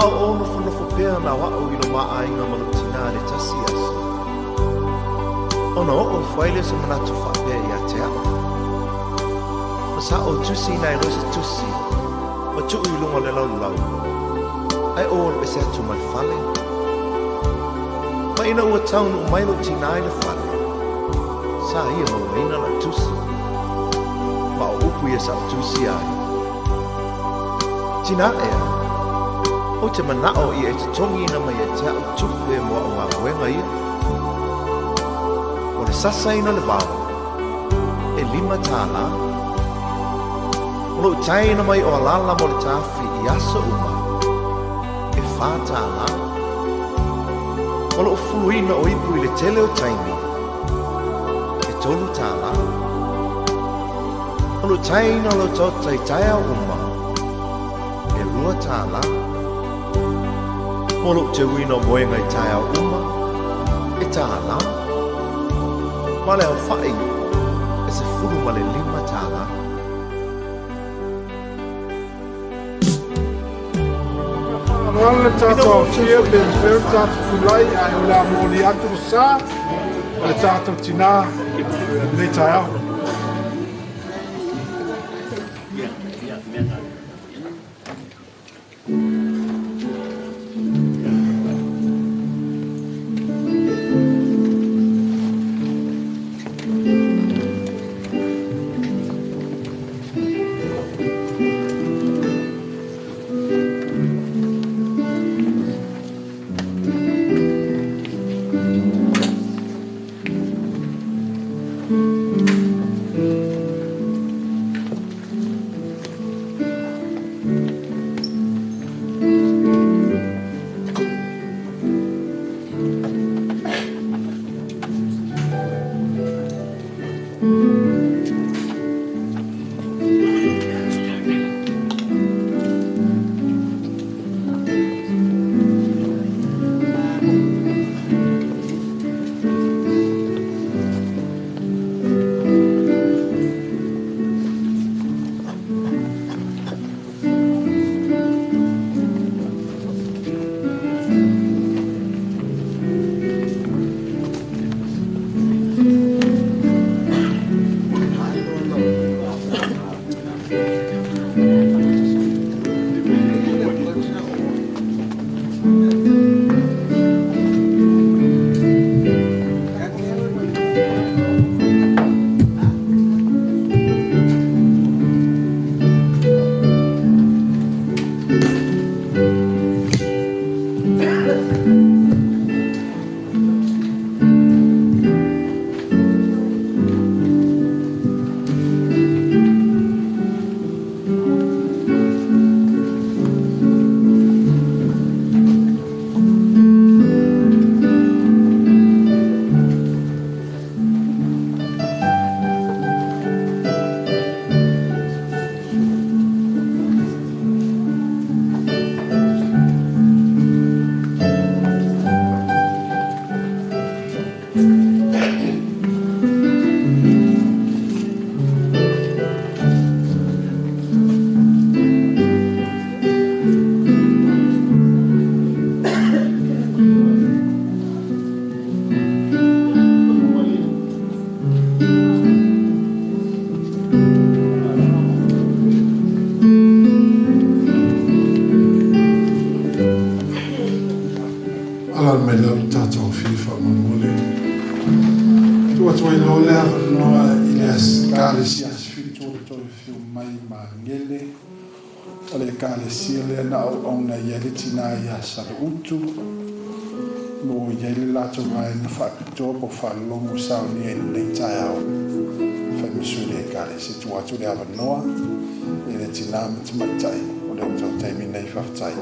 A o nofonofo pea na o a'u i lo maʻaiga ma lou tinā le tasi aso. Ona oo ifo ai lea o se manatu faapea ia te a'u. Ma sa ou tusiina ai loa se tusi ma tuu i luga o le laulau, ae ou alu ese atu ma le fale. Ma ina ua taunuu mai lou tinā i le fale, sa ia mauaina lau tusi. Ma o upu ia sa ou tusia ai. Tinā ea, ou te mana'o ia e totogiina mai ia te a'u tupe mo a'u galuega ia. O le sasaina o le vao, e $5. O lou taina mai o alala mo le tafi i aso uma, e $4. O lou fuluina o ipu i le tele o taimi, e $3. O lou taina o lau taota i taeao uma, e $2. Mo lou teuina o moega i taeao uma, e $1. Ma le aofa'i e $15. Faaaloalo le tatou aofia pe mafai ona tatou tulai ae o le a momoli atu le sa o le tatou tinā i lenei taeao. Ala mai lalo tatou aofia faamolemole. Tuu atu ai loa le avanoa i le Ekalesia Asifitu o le toe afio mai i Magele. O le Ekalesia lea na auauna i ai le tinā ia Saluutu, mo i ai le latou vaega faapitoa po o faalogo e saunia i lenei taeao. Fai ma sui le Ekalesia, tuu atu le avanoa i le tinā ma tamaitai o le outou taimi nei. Faafetai.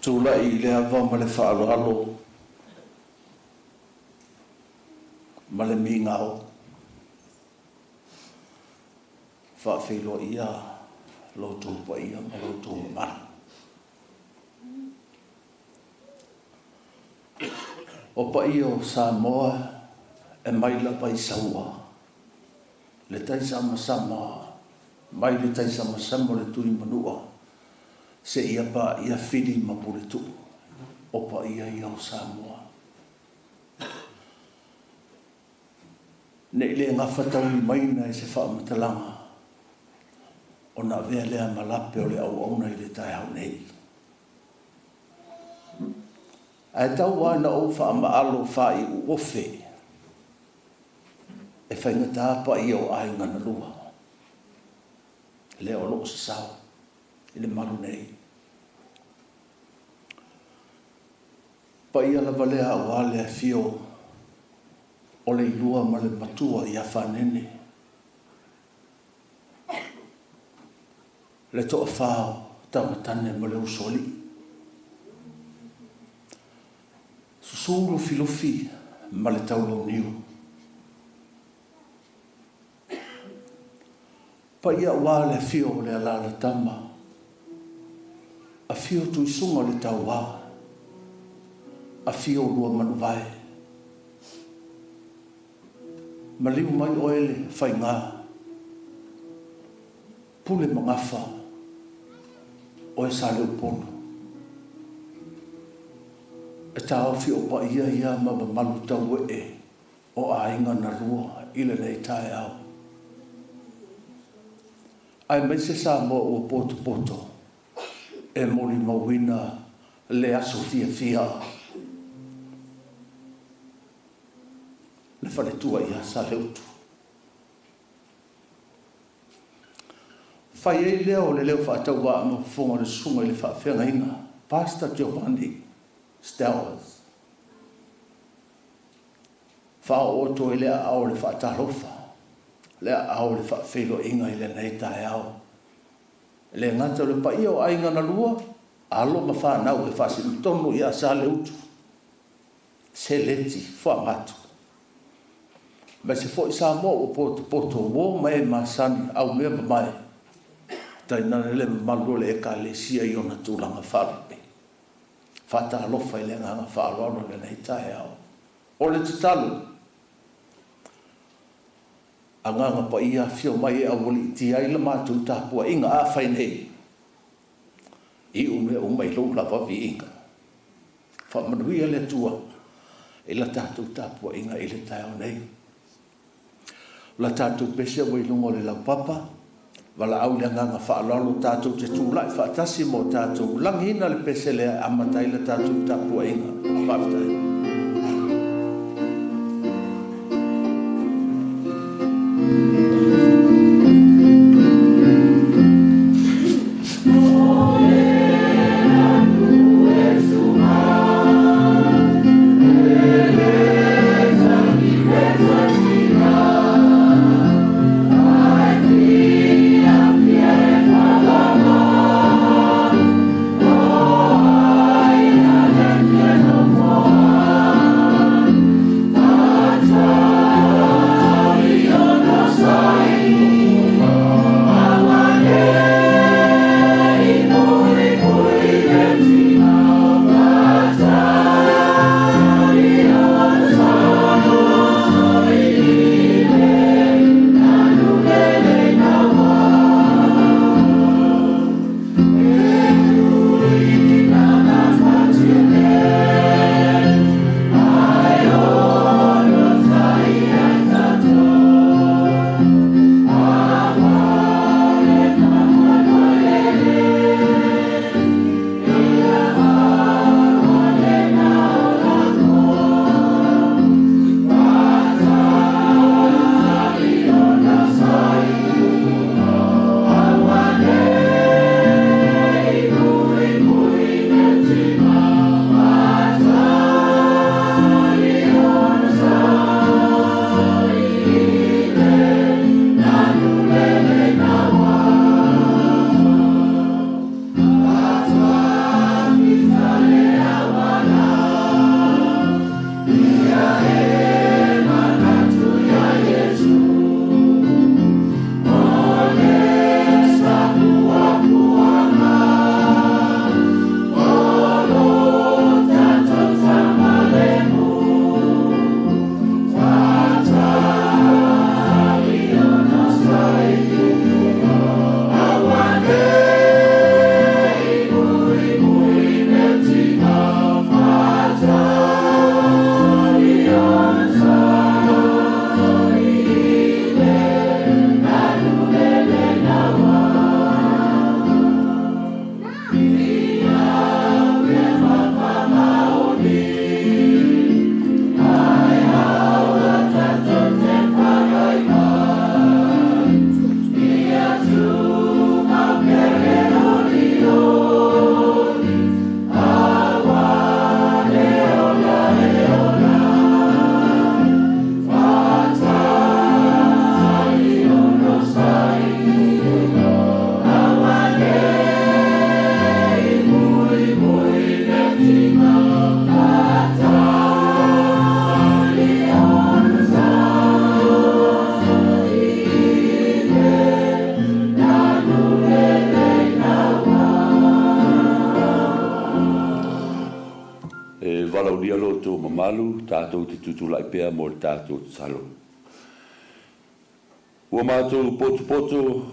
Tulai i le ava ma le faaaloalo ma le migao faafeiloaia lo outou paia ma lo outou mamalu. O paia o Samoa e mai lava i Saua, le taisamasama mai le taisamasama o le Tuimanua, seia paia Fili ma Puletuu, o paia ia o Samoa. Ne i le gafataulimaina e se faamatalaga, ona avea lea ma lape o le auauna i le taeao nei. Ae tau lava ina ou faamaalo faaiuofe e faigata paia o aiga na lua, lea o loo sasao i le malu nei. Paia lava lea aua le afio o le Ilua ma le Matua ia Fanene, le toafa o Tamatane ma le Usoalii, susu Lufilufi ma le Taulauniu. Paia aua le afio o le Alalatama, afio Tuisuga o le Tauā, afio lua Manuvae, maliu mai oe le Faiga, pule ma gafa, oe Saleupolu. E taofi o paia ia ma mamalu tauee o aiga na lua i lenei taeao. Aemaise Samoa ua potopoto e molimauina le aso fiafia le faletua ia Saleutu. Fai ai lea o le leo faatauvaa ma fofoga o le susuga i le faafeagaiga Pastor Giovanni Stowers. Faaooto i le aao o le faatalofa, le aao o le faafeiloaiga i lenei taeao. E le gata o le paia o aiga na lua, alo ma fanau e faasinotonu ia Saleutu, Seleti, Fuagatu. Aemaise foi Samoa ua potopoto uo ma e masani, aumea mamae, tainane le mamalu o le Ekalesia i ona tulaga faalupe. Faatalofa i le agaga faaaloalo i lenei taeao. O le tatalo, agaga paia afio mai e aualiitia ai la matou tapuaiga a fai nei, iu mea uma i lou lava viiga. Faamanuia le Atua i la tatou tapuaiga i le taeao nei. O la tatou pese ua i luga o le laupapa, valaau i le agaga faaaloalo tatou te tulai faatasi mo tatou lagiina le pese lea e amata ai la tatou tapuaiga. Faafetai. mamalu, tatou te tutulai pea mo le tatou tatalo. Ua matou potopoto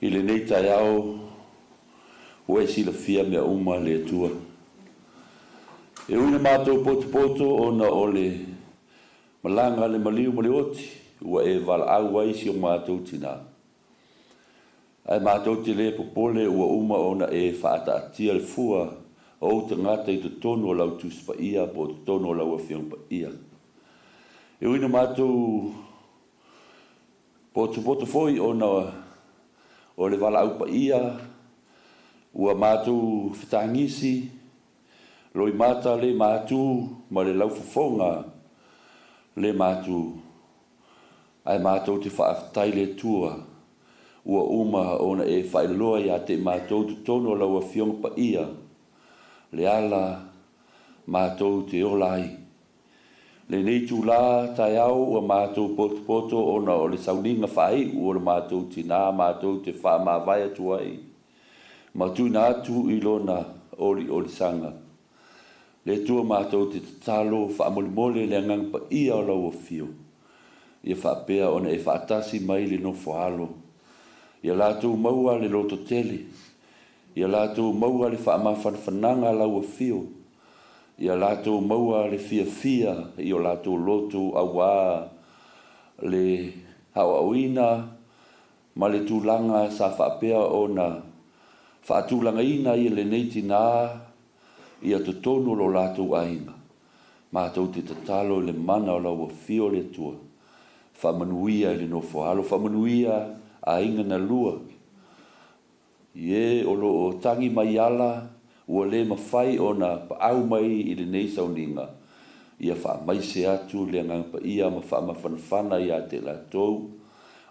i lenei taeao, ua e silafia mea uma le Atua. E ui ina matou potopoto ona o le malaga a le maliu ma le oti, ua e valaau ai si o matou tinā. Ae matou te le popole ua uma ona e faataatia le fua o ou tagata i totonu o lau Tusi Paia po o totonu o lau Afioga Paia. E ui ina matou potopoto foi ona o le valaau paia ua matou fetagisi, loimata le matu ma le laufofoga le matu, ae matou te faafetai le Atua ua uma ona e faailoa ia te matou totonu o lau Afioga Paia le ala matou te ola ai. Lenei itulā taeao ua matou potopoto ona o le sauniga faaiu o le matou tinā matou te faamavae atu ai ma tuuina atu i lona oliolisaga. Le Atua matou te tatalo faamolemole le Agaga Paia o lau Afio ia faapea ona e faatasi mai le nofo alo, ia latou maua le lototele, ia latou maua le faamafanafanaga a lau Afio, ia latou maua le fiafia i o latou loto auā le aoaoina ma le tulaga sa faapea ona faatulagaina i lenei tinā ia totonu o lo latou aiga. Matou te tatalo i le mana o lau Afio le Atua, faamanuia i le nofo alo, faamanuia aiga na lua, i e o lo o tagi mai ala ua le mafai ona paau mai i lenei sauniga, ia faamaise atu le Agaga Paia ma faamafanafana ia te latou.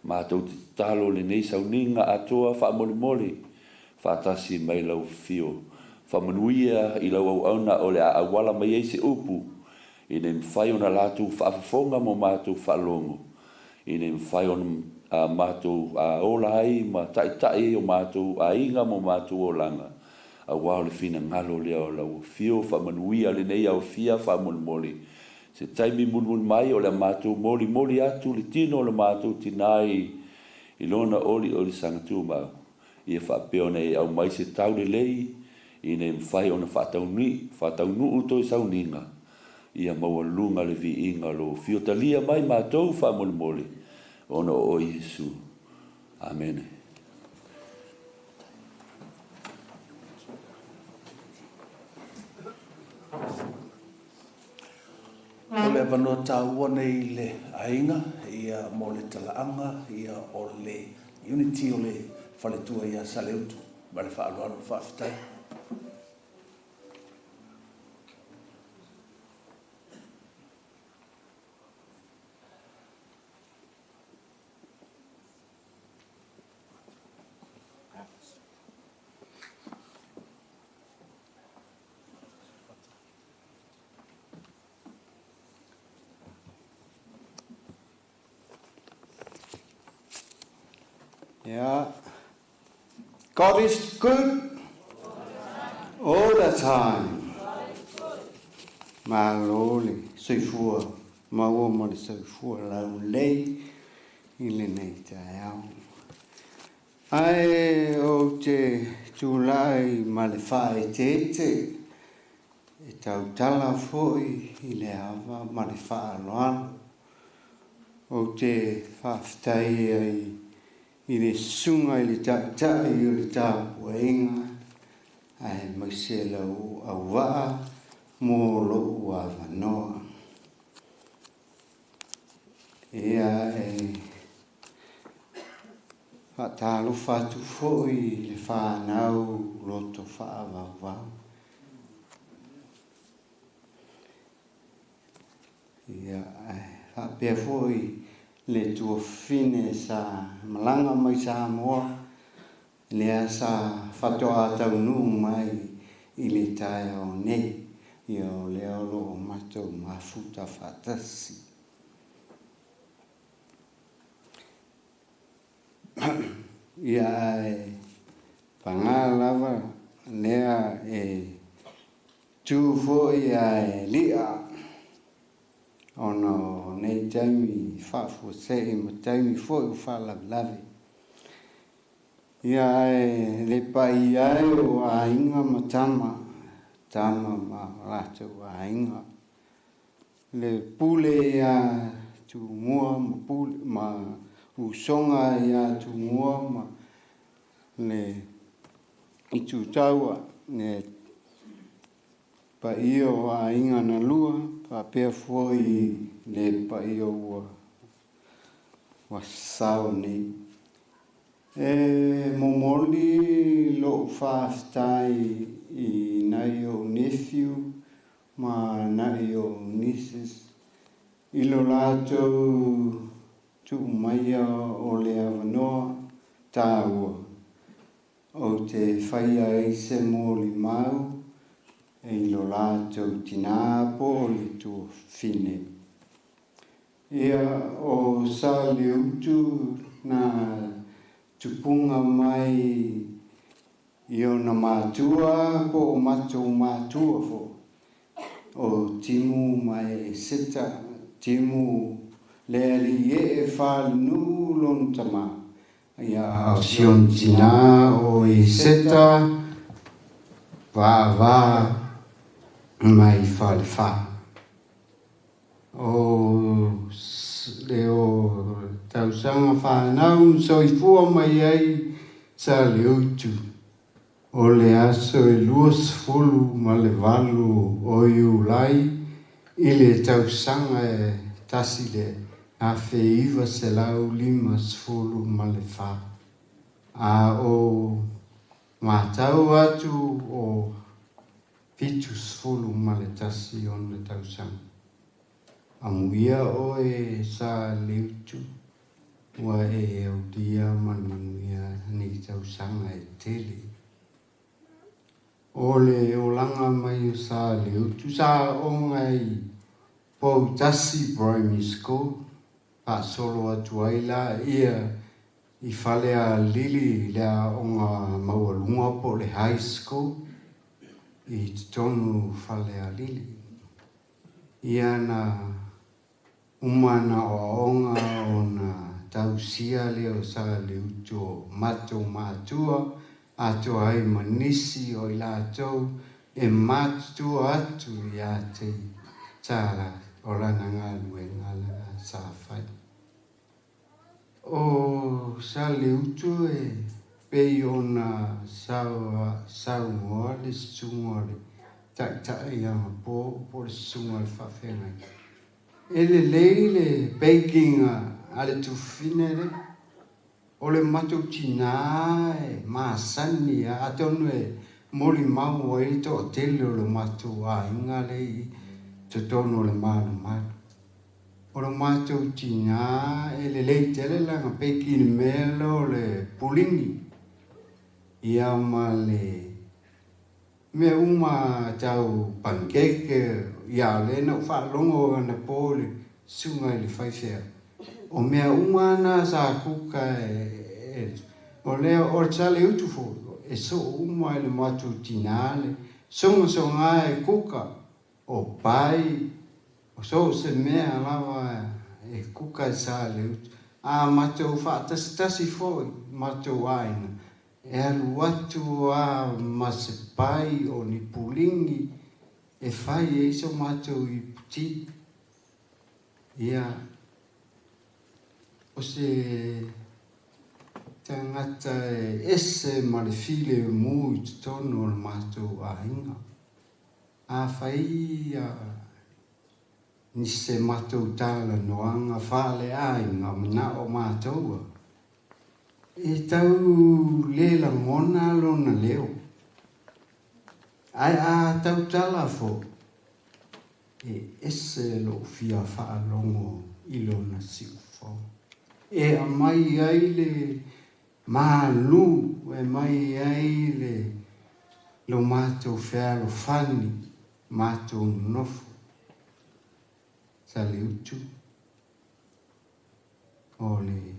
Matou te tatalo lenei sauniga atoa faamolemole faatasi mai lau Afio. Faamanuia i lau auauna o le a auala mai ai se upu, ina ia mafai ona latou faafofoga ma matou faalogo, ina ia mafai ona matou ola ai ma taitai ai o matou aiga ma o matou olaga, aua o le finagalo lea o lau Afio. Faamanuia lenei aofia faamolemole. Se taimi mulimuli mai o le a matou molimoli atu le tino o le matou tinā i lona oliolisaga tumau, ia faapea ona e aumai se taulelei ina ia mafai ona faataunuu toe sauniga, ia maualuga le viiga o lou afio. Talia mai matou faamolemole ona o oe Iesu. Amene. O le avanoa taua nei i le aiga ia mo le talaaga ia o le unity o le faletua ia Saleutu. Ma le faaaloalo, faafetai. Yeah. God is good all the time. Malo le soifua maua ma le soifua laulelei i lenei taeao. Ae ou te tulai ma le faaeteete e tautala foi i le ava ma le faaaloalo. Ou te faafetai ai i le Susuga i le Taitai o le tapuaiga aemaise lau auvaa mo lou avanoa. Ia e faatalofa atu foi i le fanau loto faavauvau. Ia ae faapea foi le tuafafine sa malaga mai Samoa, lea sa faatoa taunuu mai i le taeao nei, ia o lea o lo o matou mafuta faatasi. Ia ae paga lava lea e tu foi ae li'a. Ona o nei taimi faafuasei ma taimi foi o faalavelave. Ia ae le paia e o aiga ma tama, tama ma o latou aiga. Le pule ia Tumua ma pule ma usoga ia Tumua ma le Itutaua, le paia o aiga na lua, faapea foi le paia ua sao nei. E momoli lo'u faafetai i nai o'u nephew ma nai o'u nieces i lo latou tuu maia o le avanoa taua ou te faia ai se molimau i lo latou tinā po o le tuafafine. Ia, o Saleutu na tupuga mai i ona matua po o matou matua foi, o Timu ma Eseta, Timu le alii ee faale-nuu lona tama, ia a o si ona tinā o Eseta Vaavaa mai Falefa. O le o tausaga fanau na soifua mai ai Saleutu, o le aso e 28 o Iulai i le tausaga e 1954. A o matau atu o 71 ona tausaga. Amuia oe Saleutu, ua e aulia ma le manuia nei tausaga e tele. O le olaga mai o Saleutu sa aoga i Poutasi Primary School, faasolo atu ai laia i Falealili i le aoga maualuga po o le High School i totonu o Falealili. Ia na uma na aoaoga ona tausia lea o Saleutu o matou matua atoa ai ma nisi o i latou e matutua atu ia te sa o lana galuega lena sa fai. O Saleutu e pei ona saunoa le susuga o le Taitai anapo po o le susuga i le faafeagaiga. E lelei le baking a le tufine lea. O le matou tinā e masani lava, atonu e molimau ai le toatele o le matou aiga lea i totonu o le malumalu. O le matou tinā e lelei tele lana baking i le mea lea o le puligi ia ma le Mea uma tau pancake, ia lea na ou faalogo anapo i le susuga i le faifeau, o mea uma na sa kuka e, o lea o le Saleutu foi, e soo uma i le matou tina le sogasoga e kuka, o pai, o so o se mea lava e kuka e Saleutu. A matou faatasitasi foi matou aiga, E alu atu a ma se pai o ni puligi e fai ai so matou iputi. Ia, o se tagata e ese ma le filemu i totonu o le matou aiga. Afai ia ni se matou talanoaga faaleaiga manao matou a. E tau le lagona lona leo. Ae a tautala foi, e ese lou fia faalogo i lona siufofoga. E aumai ai le malu, e aumai ai le lo matou fealofani, matou nonofo. Saleutu. O le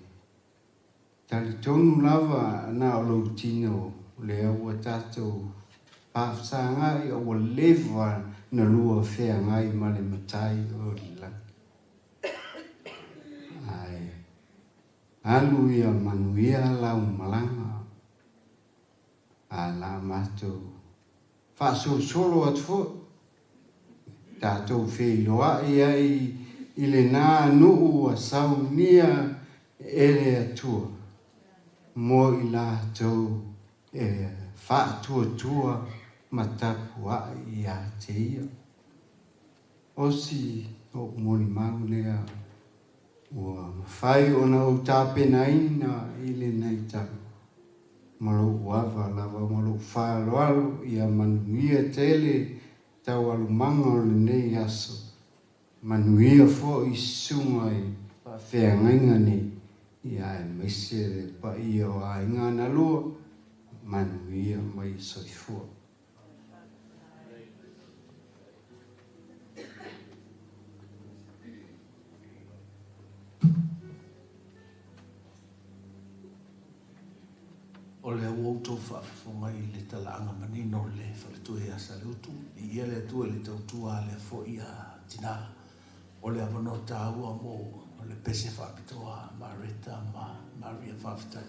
talitonu lava na o lou tino lea ua tatou faafesagai a ua leva na lua feagai ma le Matai o le lagi. Alu ia manuia lau malaga, ae o le a matou faasolosolo atu foi, tatou feiloai ai i lenā nuu ua saunia e le Atua mo i latou e faatuatua ma tapuai ia te Ia. O si ou molimau lea ua mafai ona ou tapenaina i lenei taimi, ma lou ava lava ma lou faaaloalo, ia manuia tele taualumaga o lenei aso, manuia foi susuga i faafeagaiga nei, ia aemaise le paia o aiga na lua, manuia ma ia soifua. O lea ua outou faafofoga i le talaaga manino o le faletua ia Saleutu, viia le Atua i le tautua a lea foi a tinā. O le avanoa taua mo le pese faapitoa a Mareta ma Maria. Faafetai.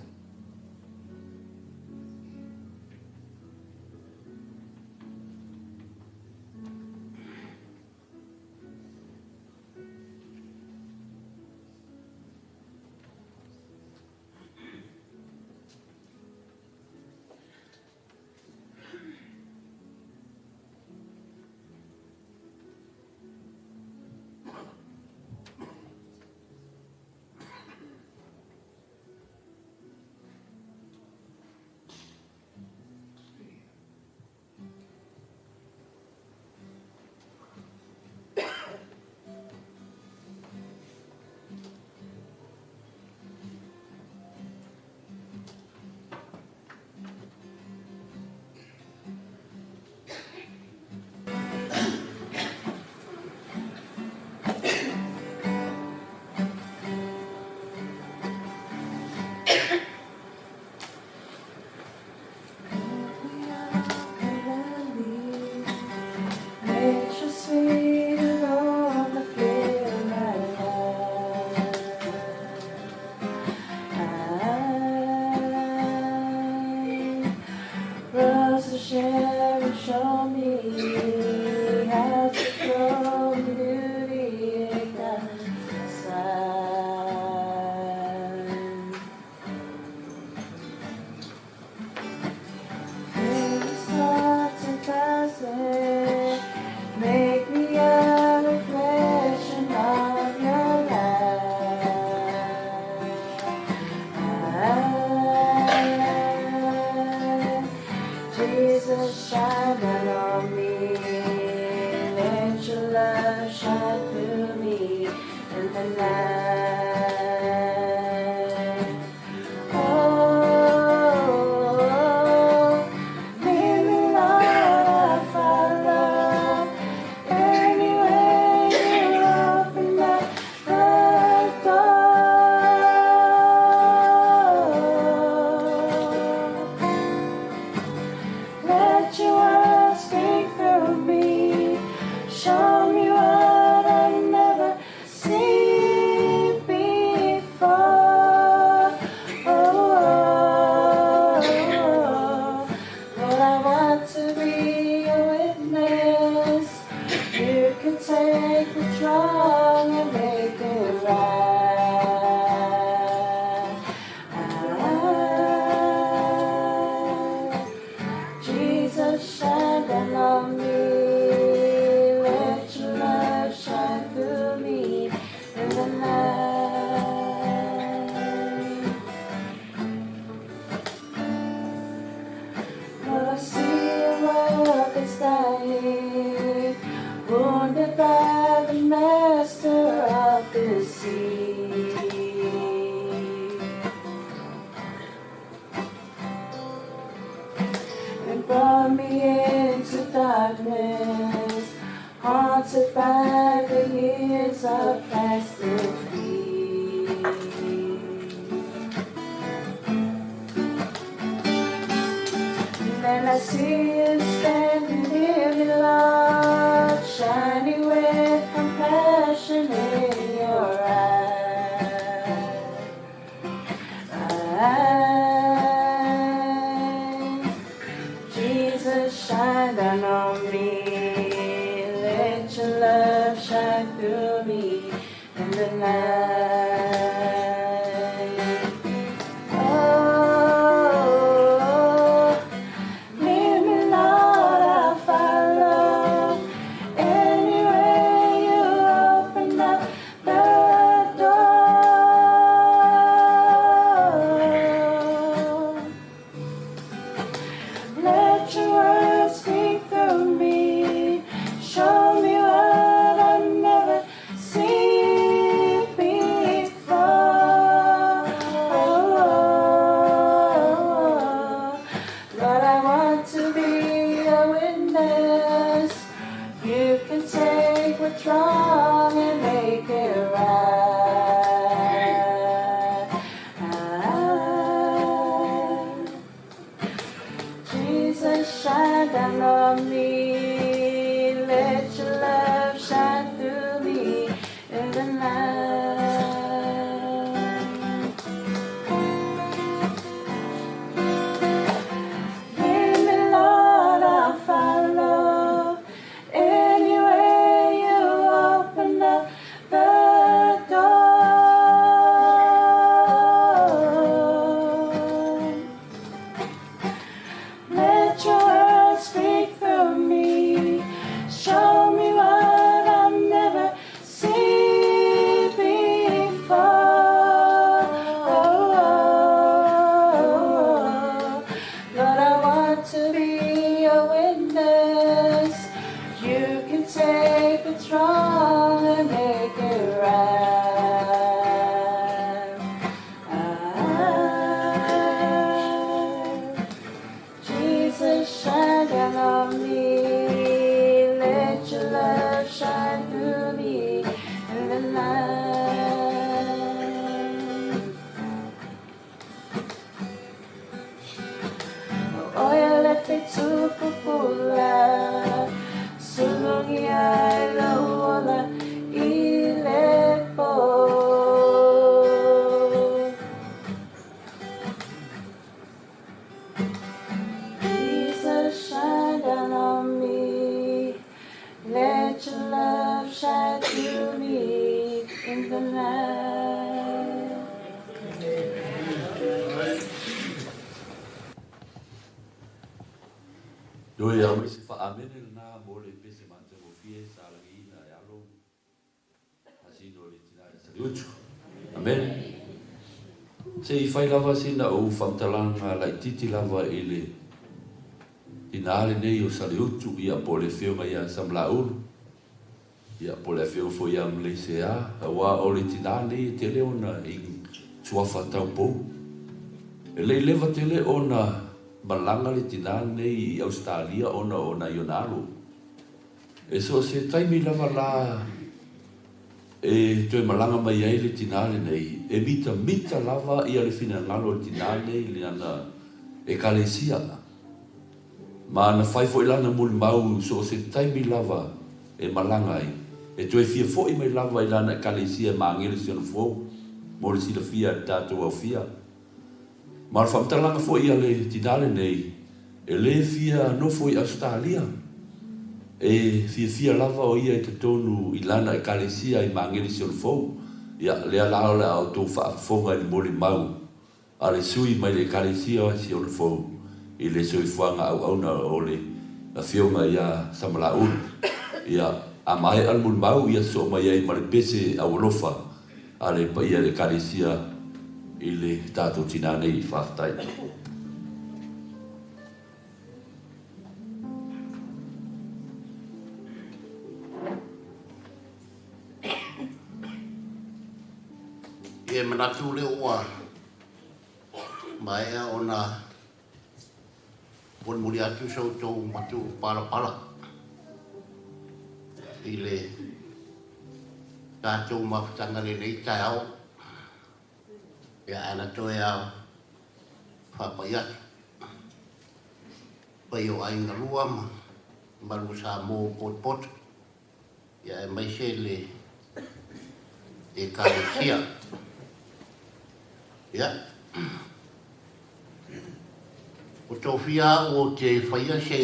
Sweet aroma fill my life. I rose to share and show me how to grow beauty inside. Things to pass. Make me a reflection of your light. Jesus, shine down on me. Let your love shine through me in the night. Oh, lead me, Lord, I follow. Anywhere you open up the door. Let your word speak through me. Show me what I've never seen before. Oh, Lord, I want to be a witness. You can take what's wrong and make it right. Jesus, shine down on me. Let your love shine through me in the night. Lord, I see a world that's dying, wounded by the master of the sea. And brought me into darkness, haunted by the years of past defeat. And then I see you standing near me, Lord, shining with compassion in your eyes. down on me. Let your love shine through me in the night. Lead me, Lord, I'll follow. Anywhere you open up the door. Let your words speak through me. Show me what I've never seen before. Oh, Lord, I want to be a witness. You can take what's wrong and make it right. Jesus, shine down on me. Let your love shine through me in the night. Oya le fetukupula, sulungi ai lauola i le po. Jesus, shine down on me. Let your love shine through me in the night. Doi au mai se faamene lena mo le pese matagofie sa lagiina e alo masino le tina e Saleutu. Amen. Se i fai lava sina ou faamatalaga laititi lava i le tina lenei o Saleutu, ia po o le afioga ia Samalaulu, ia po o le afioga foi ia Maleisea, auā o le tinā lenei e tele ona i suafa taupou. E le i leva tele ona malaga le tinā lenei i Ausetalia ona o nai ona alo. E so o se taimi lava la e toe malaga mai ai le tinā lenei, e mitamita lava ia le finagalo o le tinā lenei i lana ekalesia. Ma na fai foi lana molimau so o se taimi lava e malaga ai, e toe fia fo'i mai lava i lana ekalesia e magele si ona fou mo le silafia e le tatou aofia. Ma o le faamatalaga foi a le tinā lenei, e lē fia nofo i Ausetalia, e fiafia lava o ia i totonu i lana ekalesia i magele si ona fou. Ia, lea la o le a outou faafofoga i le molimau a le sui mai le ekalesia si ona fou i le soifuaga auauna o le afioga ia Samalaulu. Ia, a maea le molimau, ia sosoo mai ai ma le pese aualofa a le paia i le ekalesia i le tatou tinā nei. Faafetai. Ia e manatu lea ua maea ona molimoli atu sa outou matupalapala i le tatou mafutaga lenei taeao, ia ae na toe a faapai atu pai o aiga lua ma malu Samoa o potopoto, ia aemaise le ekalesia. Ia, ua tofia au ou te faia se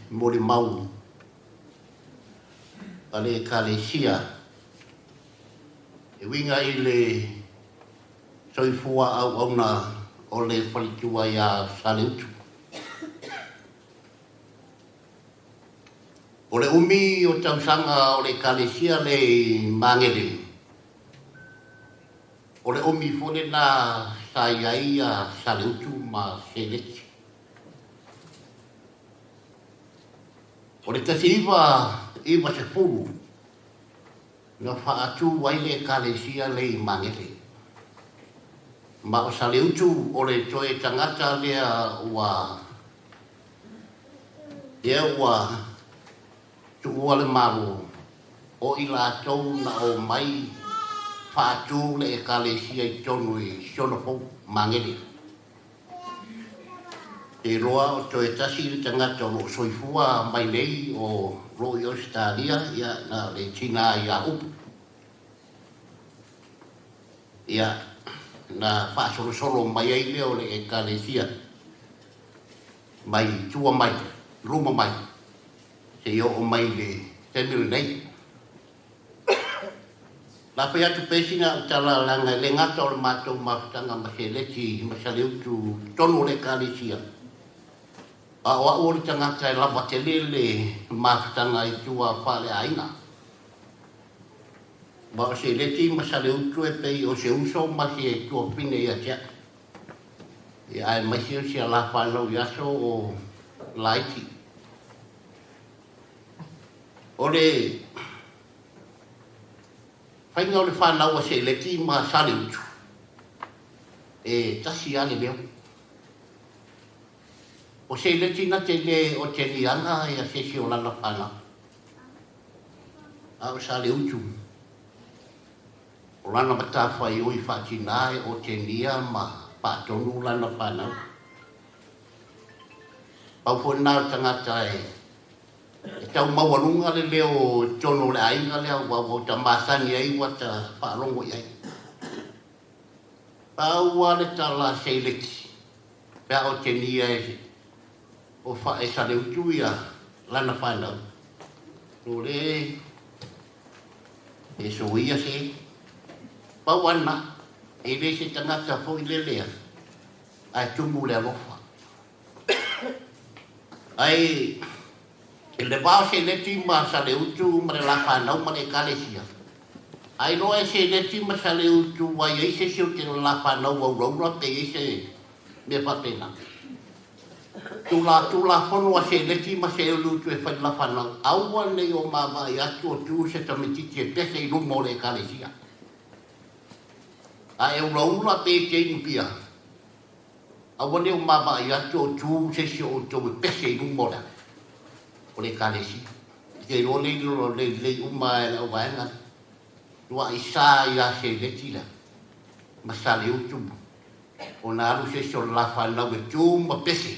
molimau a le ekalesia e uiga i le soifua auauna o le faletua ia Saleutu. O le umi o tausaga o le ekalesia le i Magele, o le umi foi lena sa i ai a Saleutu ma Seleti. O le 1990 na faatu ai le ekalesia le i Magele. Ma o Saleutu o le toe tagata lea ua lea ua tuua le Malo, o i latou na omai faatu le ekalesia i totonu i si ona fou Magele. Te iloa o toe tasi le tagata o lo o soifua mai nei o lo o i Ausetalia, ia, na o le tina ia Upu. Ia, na faasolosolo mai ai lea o le Ekalesia mai tua mai, luma mai, seia oo mai i le taimi lenei. La fai atu pea sina au tala leaga e le gata o le matou mafutaga ma Seleti ma Saleutu i totonu o le Ekalesia, a o au o le tagata e lava tele le mafutaga i tua faaleaiga. Ma o Seleti ma Saleutu e pei o se uso ma se tuafafine ia te au. Ia aemaise o si a la fanau i aso o laiti. O le faiga o le fanau a Seleti ma Saleutu, e tasi lava le leo. O Seleti na te le oteniaga ia se isi o lana fanau, a o Saleutu, o lana matafaioi faatinā e otenia ma faatonu lana fanau. Pau foi lena o le tagata e E tau maualuga le leo i totonu o le aiga lea ua ua ta masani ai ua ta faalogo i ai. Pau lava le tala a Seileti pe a otegia e o e Saleutu ia lana fanau, Lole e soia se pau ana, e le se tagata foi lelea ae tumu le alofa. Ae i le va o Seleti ma Saleutu ma le la fanau ma le Ekalesia, a iloa e Seleti ma Saleutu ua i ai se isi o te la fanau ua ulaula pe i ai se mea faapena. Tula, Tulafono a Seleti ma Seleutu e fai i le la fanau, aua ne i o maavaai atu o tu se tamaitiiti e pese i luma o le Ekalesia. A e ulaula pe e te inu pia, Aua ne o maavaai atu o tu se isi o outou e pese i luma o le o le Ekalesia. I te iloa nei lilo lelei uma e le auvaega lea. Lua'i sa ia Seleti la ma Saleutu ona alu se isi o le la fanau e tu ma pese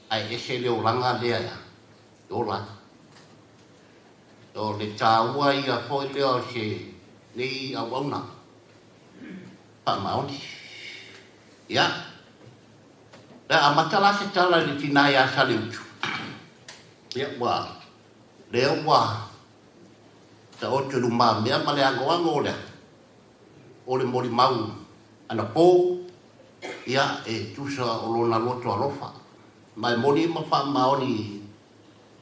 ae ese le olaga lea e ola ai. O le taua ia foi lea o se nei auauna faamaoni. Ia, le a amata la se tala i le tina ia Saleutu. Ia, ua, lea ua taoto i lumamea ma le anoano o le, o le molimau anapo, ia, e tusa o lona loto alofa. Ma e moni ma faamaoni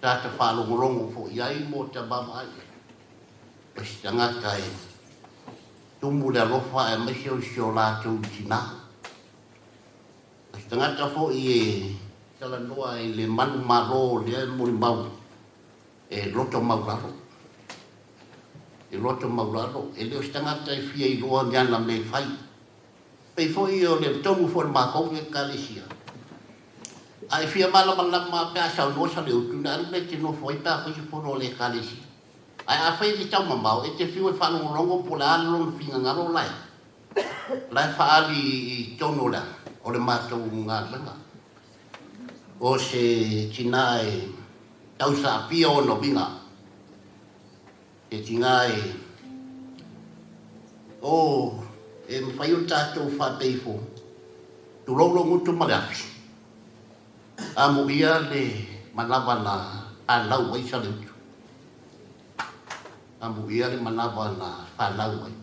sa ta faalogologo foi i ai mo ta vaavaai. O se tagata e tumu le alofa aemaise o si o latou tina. O se tagata foi e talanoa i le manumalo lea e molimau e loto maulalo. E loto maulalo, e le o se tagata e fia iloa ni ana mea e fai. Pei foi o le tonu foi o le matou Ekalesia. A e fia malamalama pe a saunoa Saleutu, na alu lea e te nofo ai pe a fai se fono a le Ekalesia. Ae afai e te taumamao, e te fiu e faalogologo po o le a lona finagalo la e, la e faaali i totonu o le, o le matou galuega. O se tina e tausaapia ona uiga, se tina e, o, e mafai ona tatou faapea ifo, tulou lou gutu ma le afi, amuia le manava na fanau ai Saleutu. Amuia le manava na fanau ai.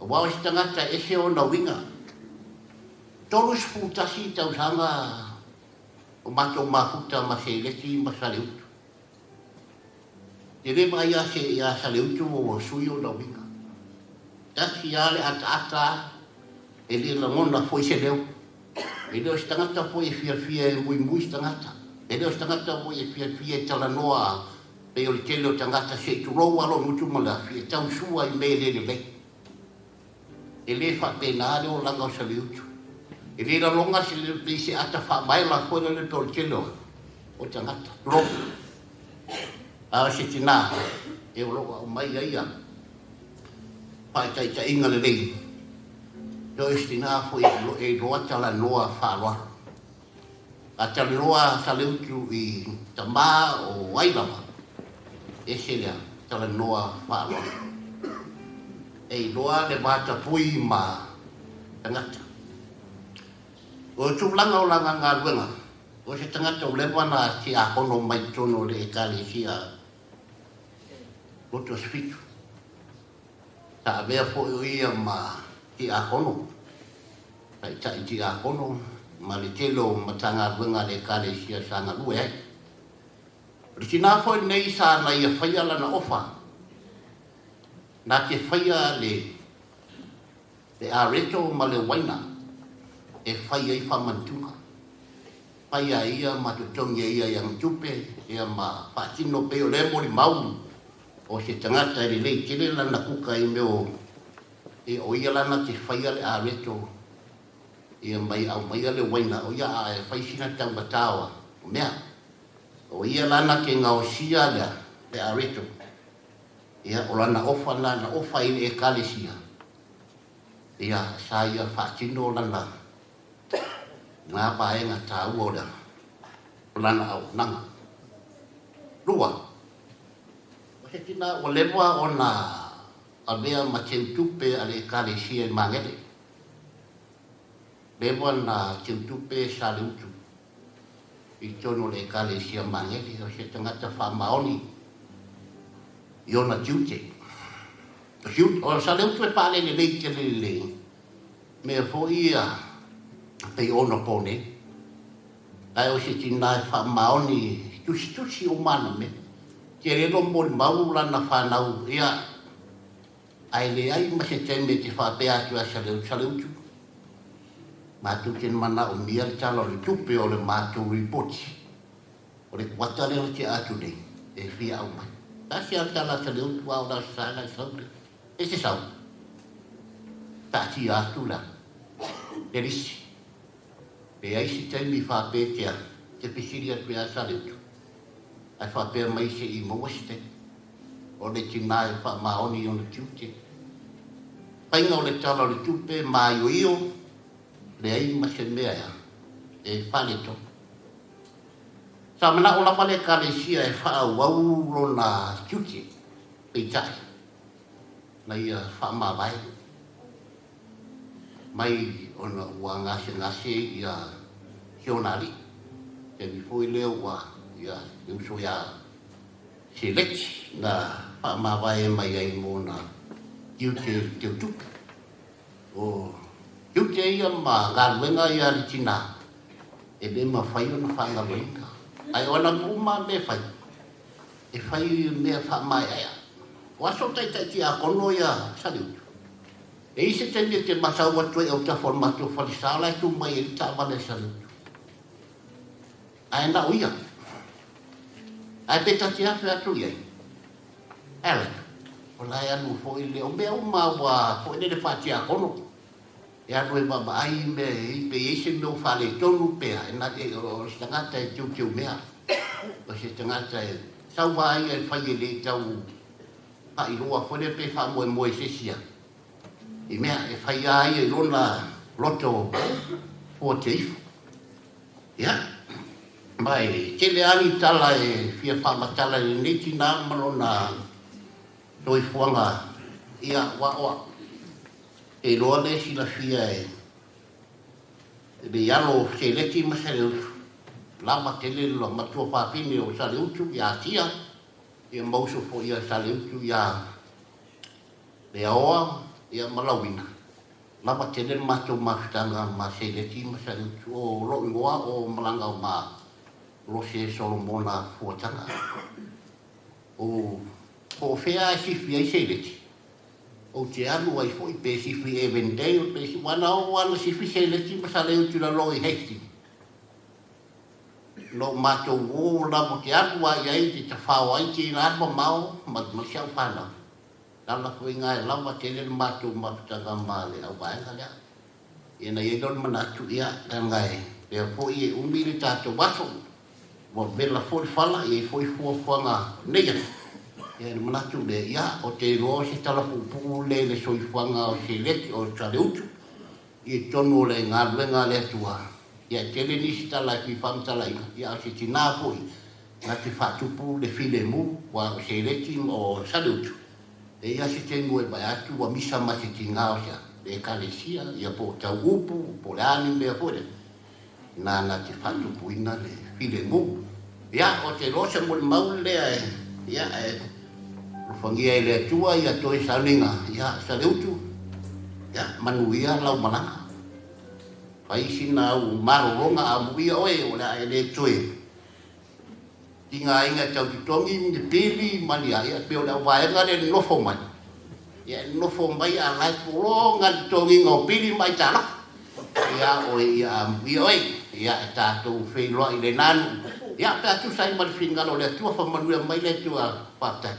Aua o se tagata e ese ona uiga. 31 tausaga o matou mafuta ma Seileti ma Saleutu. Te le vaai a se ia Saleutu ua sui ona uiga. Tasi lava le ataata e le lagona foi se leo. E le o se tagata foi e fiafia e muimui se tagata. E le o se tagata foi e fiafia e talanoa pei o le tele o tagata se i tulou lava lou gutu ma le afi e tau sua i mea e le lelei. E le faapena le olaga o Saleutu. E le laloga se leo pei se ata faamaela foi lele pei o le tele o tagata. Tulou. A o se tinā e o lo o aumai ai a faataitaiga lelei, e o se tinā foi e iloa talanoa faaaloalo. A talanoa Saleutu i tamā o ai lava, ese lea talanoa faaaloalo. E iloa le vatapui ma tagata. O le tulaga o lana galuega, o se tagata ua leva ona tiakono mai totonu o le Ekalesia Loto Asofitu. Sa avea foi o ia ma tiakono, taitai tiakono, ma le tele o Matagaluega a le Ekalesia sa galue ai. O le tinā foi lenei sa na ia faia lana ofa, na te faia le areto ma le uaina e fai ai faamanatuga. Fai a ia ma totogi e ia i ana tupe, ia ma faatino pei o lea molimau o se tagata e lelei tele lana kuka i mea o, ia o ia la na te faia le areto ia mai aumaia le uaina, o ia a e fai sina taumatā o mea. O ia la na te gaosia lea le areto. Ia o lana ofa na na ofa i le Ekalesia. Ia sa ia faatino lana ngā vaega taua o lea o lana auaunaga. Lua, o se tinā ua leva ona avea ma teutupe a le Ekalesia i Magele. Leva na teutupe Saleutu i totonu o le Ekalesia Magele, o se tagata faamaoni i ona tiute. O Saleutu e paalele lelei tele le mea foi ia pei ona po nei. Ae o se tinā e faamaoni tusitusi uma ana mea. Tele lo molimau lana whanau, ia, ae leai ma se taimi e te faapea atu ia Saleutu, Saleutu, matou te manaomia le tala o le tupe o le matou ripoti. O le kuata lea na tea atu nei, e fia aumai. Tasi a le tala a Saleutu a o le Aso Sa na i sau le. E se sau. Taatia atu la le lisi. Leai se taimi faapea te fesili atu ia Saleutu. Ae faapea mai se'i maua se taimi. O le tinā e faamaoni i ona tiute. Faiga o le tala o le tupe maioio, leai ma se mea e faaletonu. Sa manao lava le Ekalesia e faaauau lona tiute, peitai, na ia faamavae mai ona ua gasegase ia si ona alii. Taimi foi lea ua ia le uso ia Seleti na faamavae mai ai mo ona tiute teutupe. O tiute ia ma galuega ia a le tinā, e le mafai ona faagaloina. Ae o ana uma mea e fai, e fai mea faamaeaea. O aso taitai tiakono ia Saleutu. E i se taimi e te matau atu ai autafa o le matou falesa, o la e tu mai ai le taavale a Saleutu. Ae na o ia. Ae pe ta te afe atu i ai, e ala atu. O la e alu foi le, o mea uma ua foi lele faatiakono. E alu e vaavaai mea e i ai, pe i ai se mea ua faaletonu pe a, e na, e, o se tagata e teuteu mea. O se tagata e sau lava ia e fai e le tau faailoa foi lea pe faamoemoe i se isi i mea e fai lava ia i lona loto fuatia ifo. Ia, ma e tele lava ni tala e fia faamatala i lenei tinā ma lona soifuaga, ia, aua o au, e iloa le silafia e le alo o Seleti ma Saleutu, lava tele le matua fafine o Saleutu ia Atia, ia ma uso foi ia Saleutu ia Leaoa, ia ma Lauina. Lava tele le matou mafutaga ma Seleti ma Saleutu. O lou igoa o Malagaoma Lose Solomona Fuataga. O po o fea e sifi ai Seleti, ou te alu ai foi pe sifi i Avondale, pe sifi, aua na oo lava na sifi Seleti ma Saleutu i lalo i Hastings. Na o matou o lava te alu lava i ai te tafao ai tēnā mamao ma si au whanau. Lala foi ngā e lava tele le matou mafutaga ma le auvaega lea. Ia na i ai lea o le manatu, ia, leaga e lea foi e umi le tatou aso, ua vela foi le fala, e i ai foi fuafuaga nei aso. Ia na manatu lea, ia, ou te iloa o se tala puupuu lea i le soifuaga o Seleti, o Saleutu, i totonu o le galuega a le Atua. Ia e tele nisi tala e fia faamatalaina, ia a o se tinā foi na te faatupu le filemu, aua o Seleti ma o Saleutu, e i ai se taimi ua e vaai atu ua misa ma se tinā o se a, le Ekalesia, ia po o tau upu, po o le a ni mea foi lea, ina na te faatupuina le filemu. Ia, ou te iloa o se molimau lea e, ia, e alofagia e le Atua ia toe sauniga, ia, Saleutu, ia, manuia lau malaga. Fai sina au malologa amuia oe o le a e le toe tigaina e tau totogi ni pili ma ni a, ia pei o le auvaega lea e nofo mai, ia e nofo mai a la e pologa le totogiga o pili ma aitalafu. Ia oe ia amuia oe, ia e tatou feiloai i lena nuu, ia pe a tusa ai ma le finagalo o le Atua, faamanuia mai le Atua, faafetai.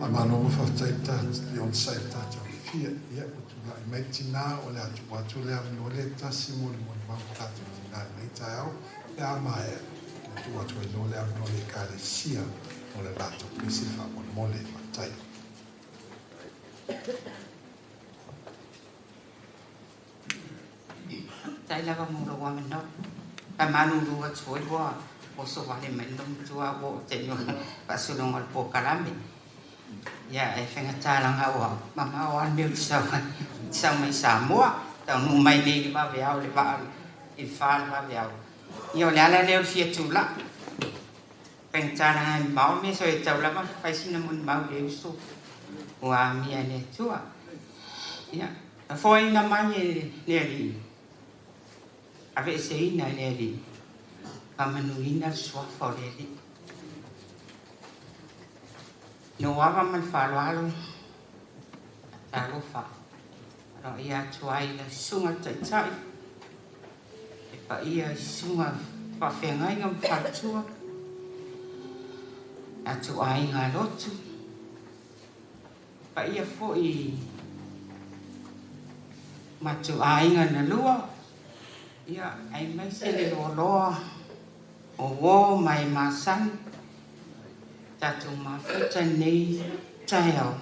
Faamalo ma faafetai le onosai i le tatou fia. Ia, ua tulai mai le tinā, o le a tuu atu le avanoa lea e tasi mo le molimau i le tatou tinā i lenei taeao, pe a maea, ona tuu atu ai loa le avanoa i le Ekalesia mo le latou pese faamolemole. Faafetai. Faafetai lava mo lou avanoa. Faamalulu atu foi ua oso vale mai le matua ua oo taimi o le faasologa o le polokalame. Ia e faigata leaga ua mamao lava le mea ou te sau ai, ou te sau mai Samoa, taunuu mai nei i le vaveao i le vaa i le fa le vaveao. Ia o le ala lea o le fia tulai. Faigata leaga e mamao le mea so e tatau lava ona fai sina molimau i le uso ua amia e le Atua. Ia, na foaiina mai e le Alii, aveeseina e le Alii, faamanuina le suafa o le Alii. Lou ava ma le faaaloalo, talofa aloaia atu ai i lau susuga i le Taitai, le paia i susuga faafeagaiga ma faletua, atu aiga lotu, paia foi i matou aiga na lua, ia, aemaise le loaloa o uo ma e masani, tatou mafuta i lenei taeao,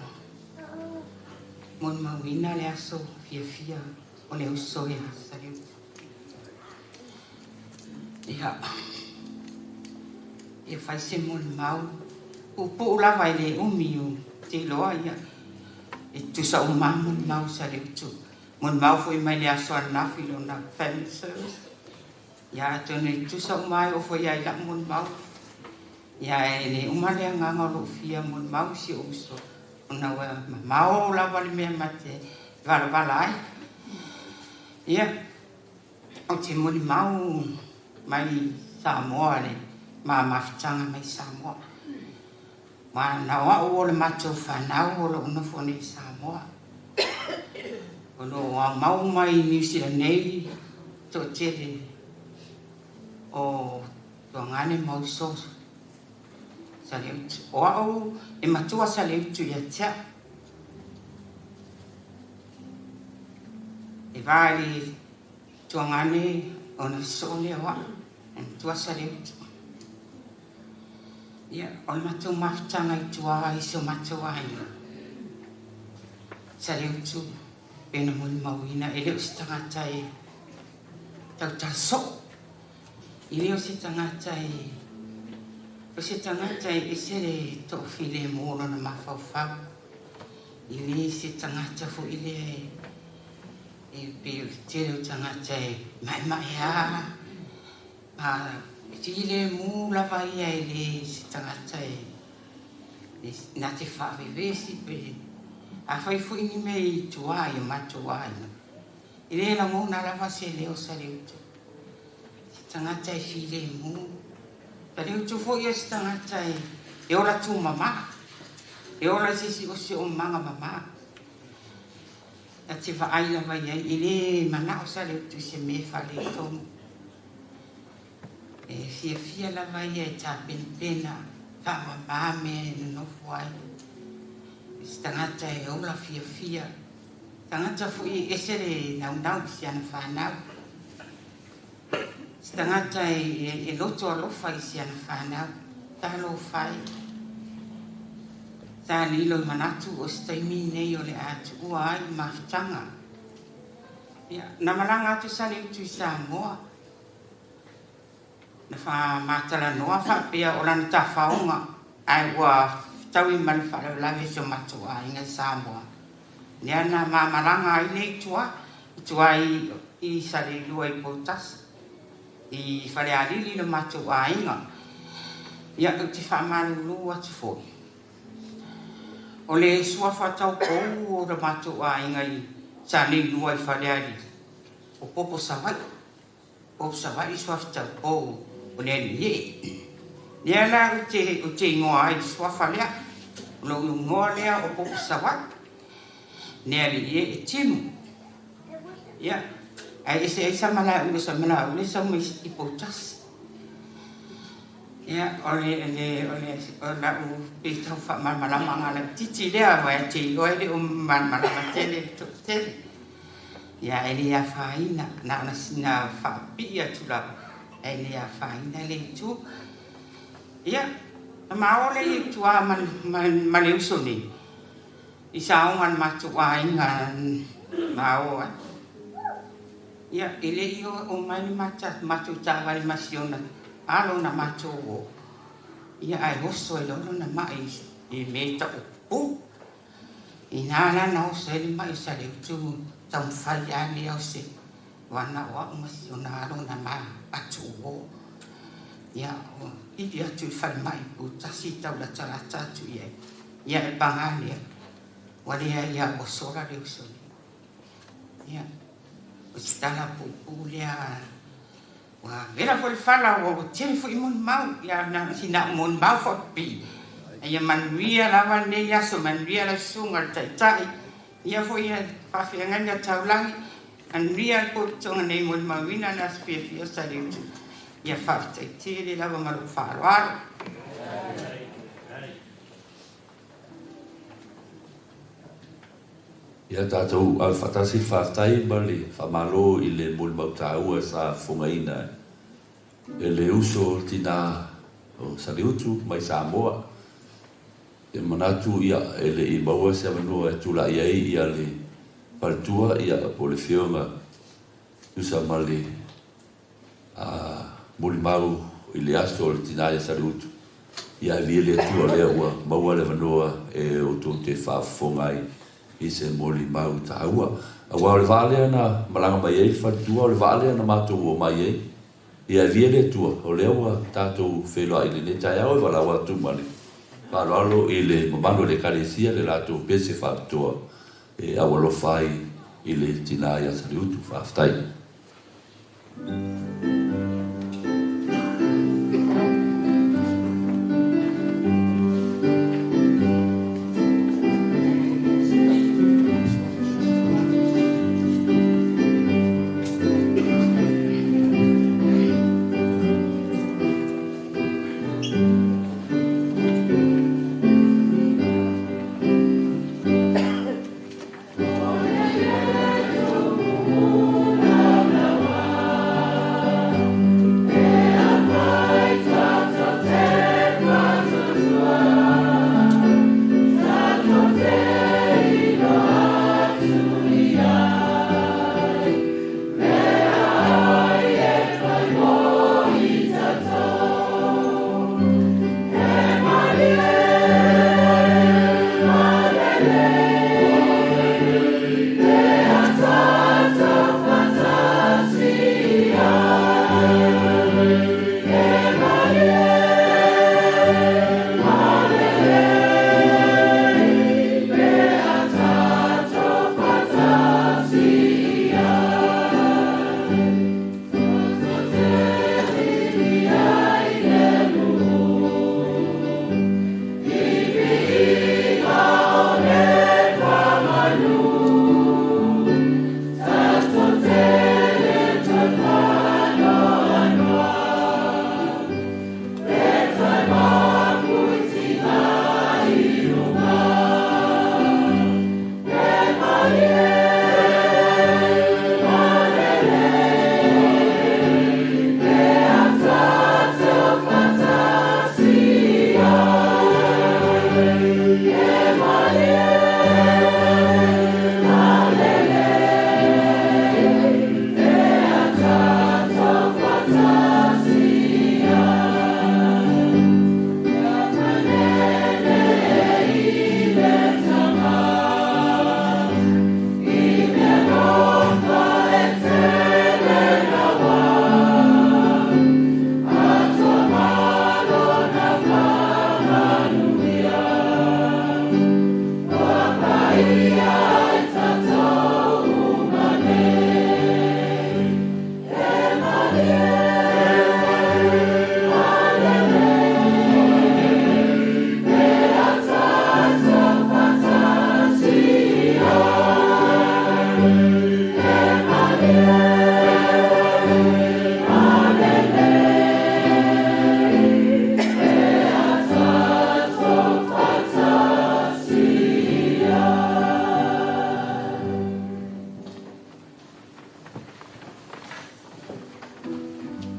molimauina le aso fiafia o le uso ia Saliuta. Ia, ia fai se molimau puupuu lava e le umi o te iloa ia e tutusa uma lava molimau Saliutu. Molimau foi mai le aso ananafi i lona family service. Ia atonu e tutusa uma lava e oo foi lava i lau molimau. Ia e le uma le agaga o lou fia molimau i si ou uso ona ua mamao lava le mea ma te valavala ai. Ia, ou te molimau mai Samoa le ma mafutaga mai Samoa. Ma na o au o le matou fanau o lo o nofo nei i Samoa. O lo o aumau mai Niu Sila nei toatele o tuagane ma uso Saleutu. O au e matua Saleutu ia te au. E va i le tuagane ona sosoo lea o au, e matua Saleutu. Ia, o le matou mafutaga i tua i si o matou aiga, Saleutu, pei ona molimauina, e le o se tagata e tautala soo. E le o se tagata e, o se tagata e ese le toafilemu o lona mafaufau. E le se tagata foi lea e, e pei o le tele o tagata e maemaea ma filemu lava ia, e le se tagata e na te faavevesi pe afai foi ni mea i tua i o matou aiga, e le lagona lava se leo Saleutu. Se tagata e filemu. Saleutu foi o se tagata e ola tumama, e ola i se isi o siosiomaga mama. Na te vaai lava i ai, e le manao Saleutu i se mea e faaletonu. E fiafia lava ia e tapenapena faamama mea e nonofo ai. Se tagata e ola fiafia. Tagata foi e ese le naunau i si ana fanau. Se Se tagata e loto alofa i si ana whānau. Talofa e. Sa lilo i manatu o se taimi nei o le a tuua ai le mafutaga. Ia, na malaga atu Saleutu i Samoa. Na faamatalanoa faapea o lana tafaoga ae ua fetaui ma le faalavelave i si o matou aiga i Samoa. Lea na mamalaga ai le i tua, i tua i Saleilua i Poutasi, i Falealili le matou aiga. Ia, ou te faamalulu atu foi. O le suafa taupou o le matou aiga i Saleilua i Falealili, o Popo Savaii. Popo Savaii suafa taupou o le alii ee. Lea la ou te igoa ai i le suafa lea. O lou igoa lea o Popo Savaii. Le alii ee Timu. Ia, ae ese ai Samalaeulu, Samalaeulu e sau mai i Poutasi. Ia, o le le o le o lau pei tau faamalamalamaga laitiiti lea aua e te iloa e le o malamalama tele le toatele. Ia, e le afaina, na ona sina faapipii atu lava, ae le afaina le itu. Ia, na ma oo lea i tua ma le uso nei, i saoga a le matou aiga ma oo ai. Ia, e le i oo mai le matou taavale ma si ona alo na matou oo. Ia, ae oso ai loa lona mai i mea e tau o pupū. Ina la na oso ai le mai o Saleutu taumafai lava lea o se wana o au ma si ona alo na ma atu uō. Ia, o pili atu i le falemai i Poutasi tau latalata atu i ai. Ia, e paga lea, ua leai lava ua sola le uso nei. Ia, o se tala puupuu lea ua vela foi le fala ua tele foi molimau. Ia, na o sina au molimau faapipii. Ia manuia lava lenei aso, manuia lau susuga i le Taitai. Ia foi faafeagaiga taulagi, manuia le pototoga nei molimauina le aso fiafia o Saleutu. Ia faafetai tele lava ma lou faaaloalo. Ia tatou ave faatasi le faafetai ma le faamalo i le molimau taua sa fofogaina e le uso tinā o Saleutu mai Samoa. E manatu ia e le i maua se avanoa e tulai ai ia le faletua ia po o le afioga tusa ma le molimau i le aso o le tinā ia Saleutu. Ia e viia le Atua lea ua maua le avanoa e outou te faafofoga ai i se molimau taua. Aua o le vaa lea na malaga mai ai le faletua, o le vaa lea na matou omai ai. Ia e viia le Atua, o lea ua tatou feiloai i lenei taeao e valaau atu ma le faaaloalo i le mamalu o le Ekalesia le latou pese faapitoa e aualofa ai i le tinā ia Saleutu. Faafetai.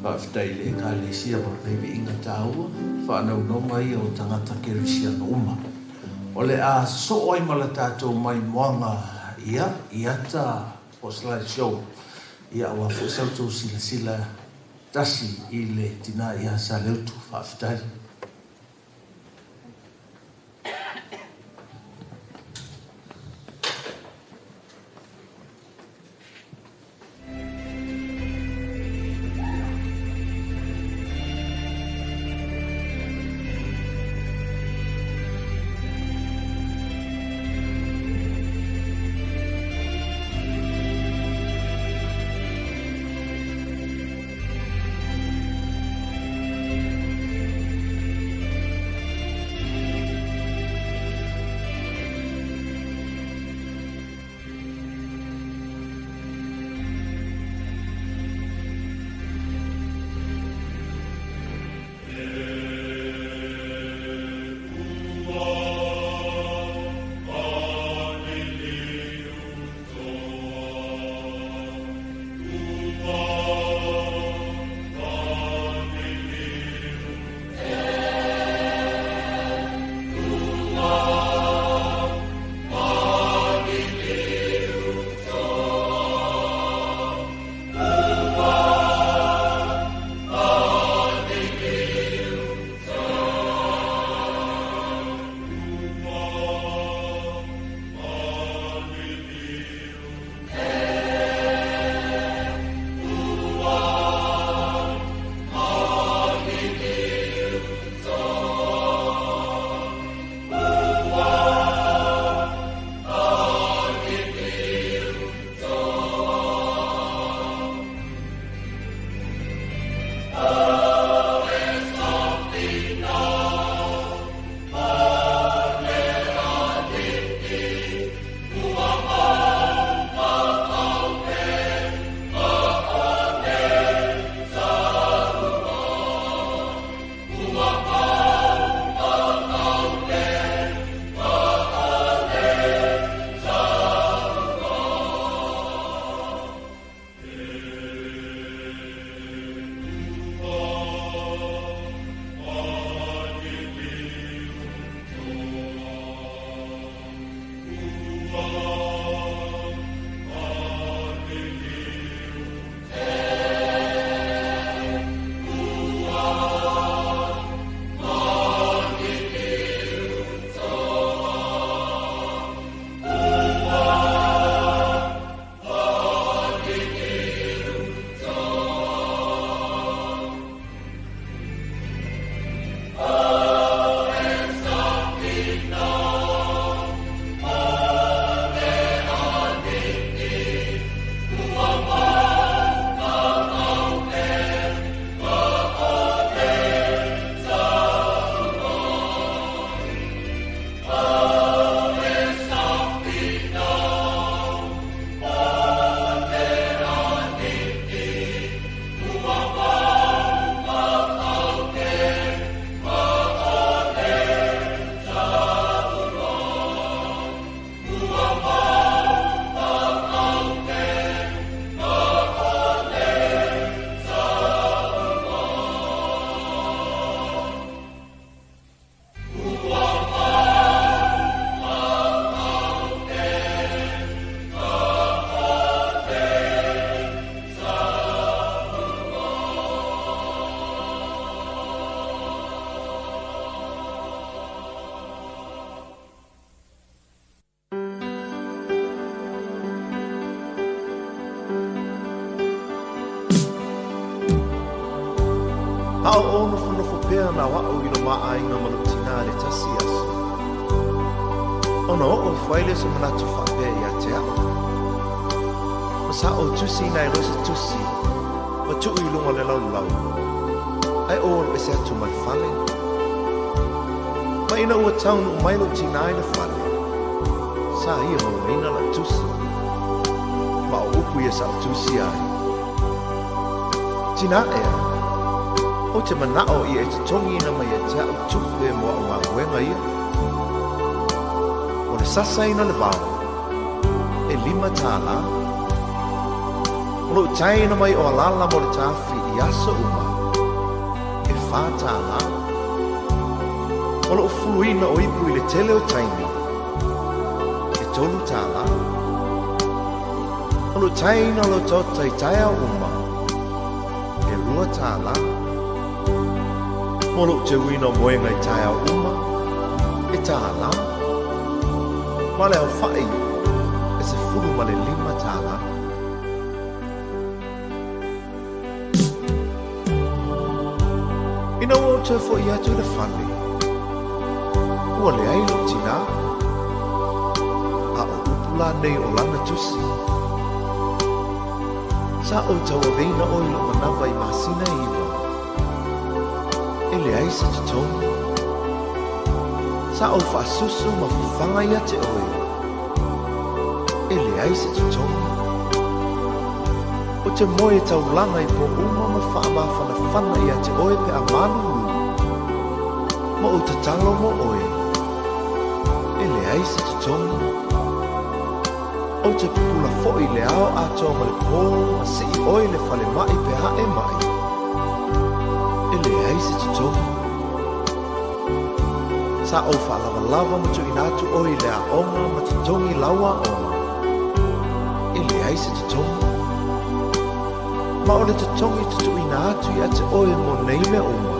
Faafetai i le Ekalesia mo lenei viiga taua, faanaunauma ia o tagata kerisiano uma. O le a sosoo ai ma le tatou maimoaga ia i ata po o slide show ia aua foi sa outou silasila tasi i le tina ia Saleutu. Faafetai. A o ou nofonofo pea na o a'u i lo mā aiga ma lou tinā i le tasi aso, ona oo ifo ai lea o se manatu faapea ia te a'u, Ma sa ou tusiina ai loa se tusi ma tuu i luga o le laulau, ae ou alu ese atu ma le fale. Ma ina ua taunuu mai lou tinā i le fale, sa ia mauaina la'u tusi, ma o upu ia sa ou tusia ai, Tinā ea, ou te mana'o ia e totogiina mai ia te a'u tupe mo a'u galuega ia. O le sasaina o le vao, e $5. O lo'u taina mai o alala mo le tafi i aso uma, e $4. O lo'u fuluina o ipu i le tele o taimi, e $3. O lo'u taina o lo tota i taeao uma, e $2. Mo lo'u teuina o moega i taeao uma, e $1. Ma le aufa'i, e $15. Ina ua ou toe fo'i atu i le fale, ua leai lo'u tinā, a o upu lanei o lana tusi. Sa ou tauaveina oe i lo'u manava i masina e 9, e leai se totogi. Sa ou fa'asusu ma fafaga ia te oe, e leai se totogi. O te moe e taulaga i pō uma ma fa'amafanafana ia te oe pe a malulu, ma ou tatalo mo oe, e leai se totogi. Ou te pupula fo'i le ao atoa ma le pō ma si'i oe i le falema'i pe a e ma'i, e leai se totogi. Sa ou fa'alavalava ma tu'uina atu oe i le a'oga ma totogi lau a'oga, e leai se totogi. Ma o le totogi tutu'uina atu ia te oe mo nei mea uma,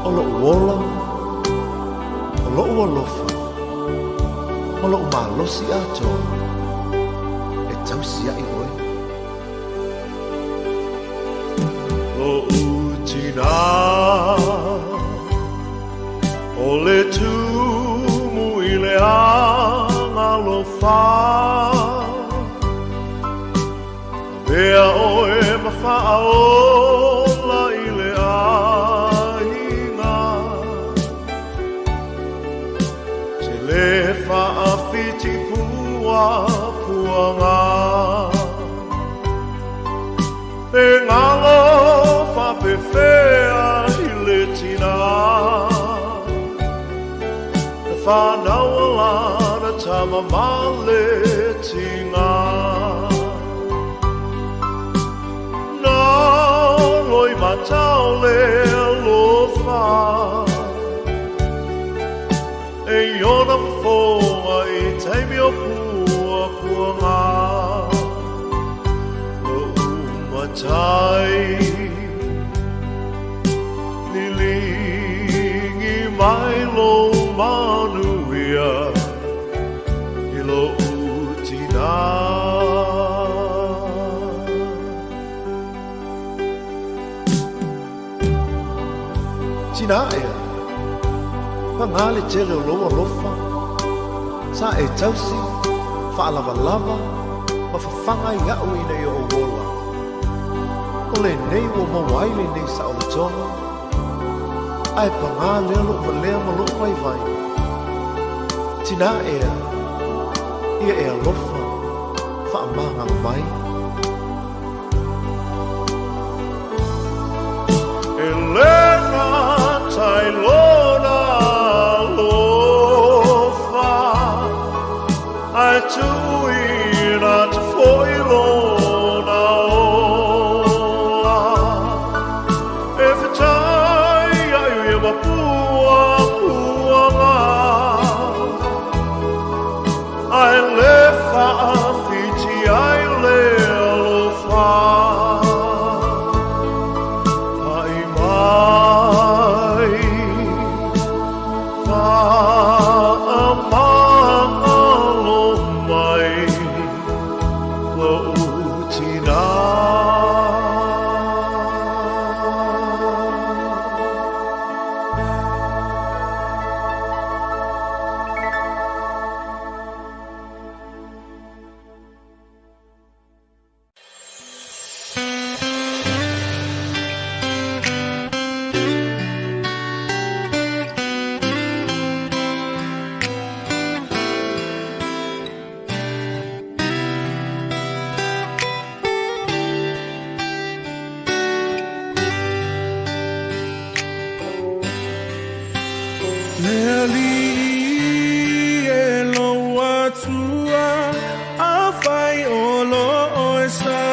o lo'u ola, o lo'u alofa, ma lo'u malosi atoa, e tausia'i oe. Lo'u tinā, o le tumu i le agalofa, avea oe ma fa'aola i le aiga. Te lē fa'afiti pua puaga, pe galo fa'apefea i le tinā. Na whānau lana tama ma le tigā. Na loi matau le alofa, e iona fofoga i taimi o puapuaga. Lo'u matai, liligi mai lou manuia i lo'u tinā. Tinā ea, pagā le tele o lou alofa, sa e tausi, fa'alavalava, ma fafaga ia'u ina ia ou ola. O lenei ua maua ai lenei sa'olotoga, ae pagā lea lo'u valea ma lo'u vaivai. Tinā ea, ia e alofa, fa'amagalo mai. E lē gatai lona alofa, ae tu'uina atu fo'i lona ola. E fetai ai ia ma puapuaga, ae lē fa'afiti ai le alofa. Pa'i mai, fa'amagalo mai, lo'u tinā. Le alii e lou atua, afai o lo oe sa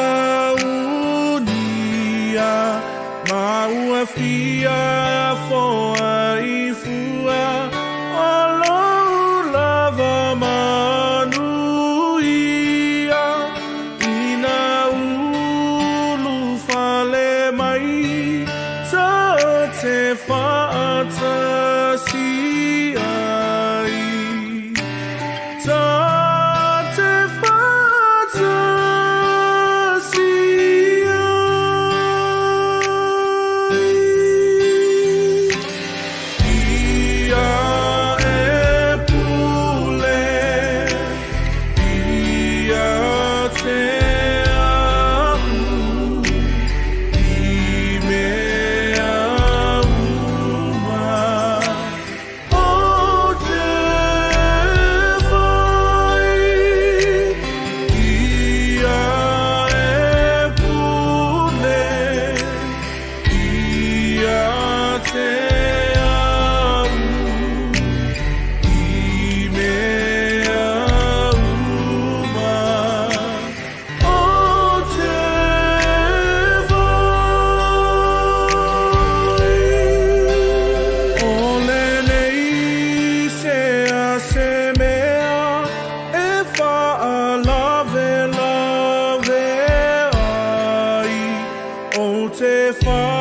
A ua fia foai fua o lou lava manuia ina ulufale mai ta te faatasi ai. Ta te faatasi ai. Ia e pule ia te au i mea uma o te whai. Ia e pule ia te au i mea uma o te whai. O lenei se a se mea e whaalavelawe ai o te whaatalipea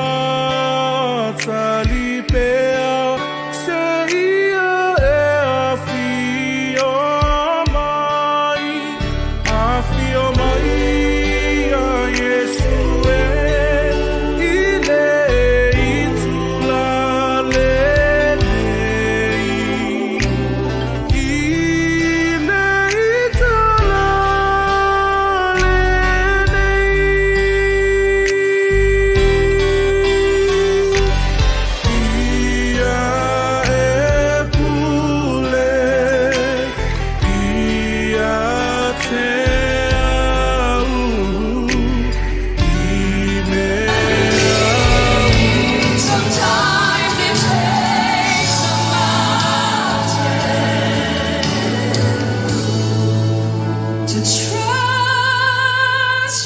se ia e awhio mai. Awhio mai a Yesu e i le itula lenei. I le itula lenei. Ia e pule ia te au i mea Sometimes it takes a mountain to trust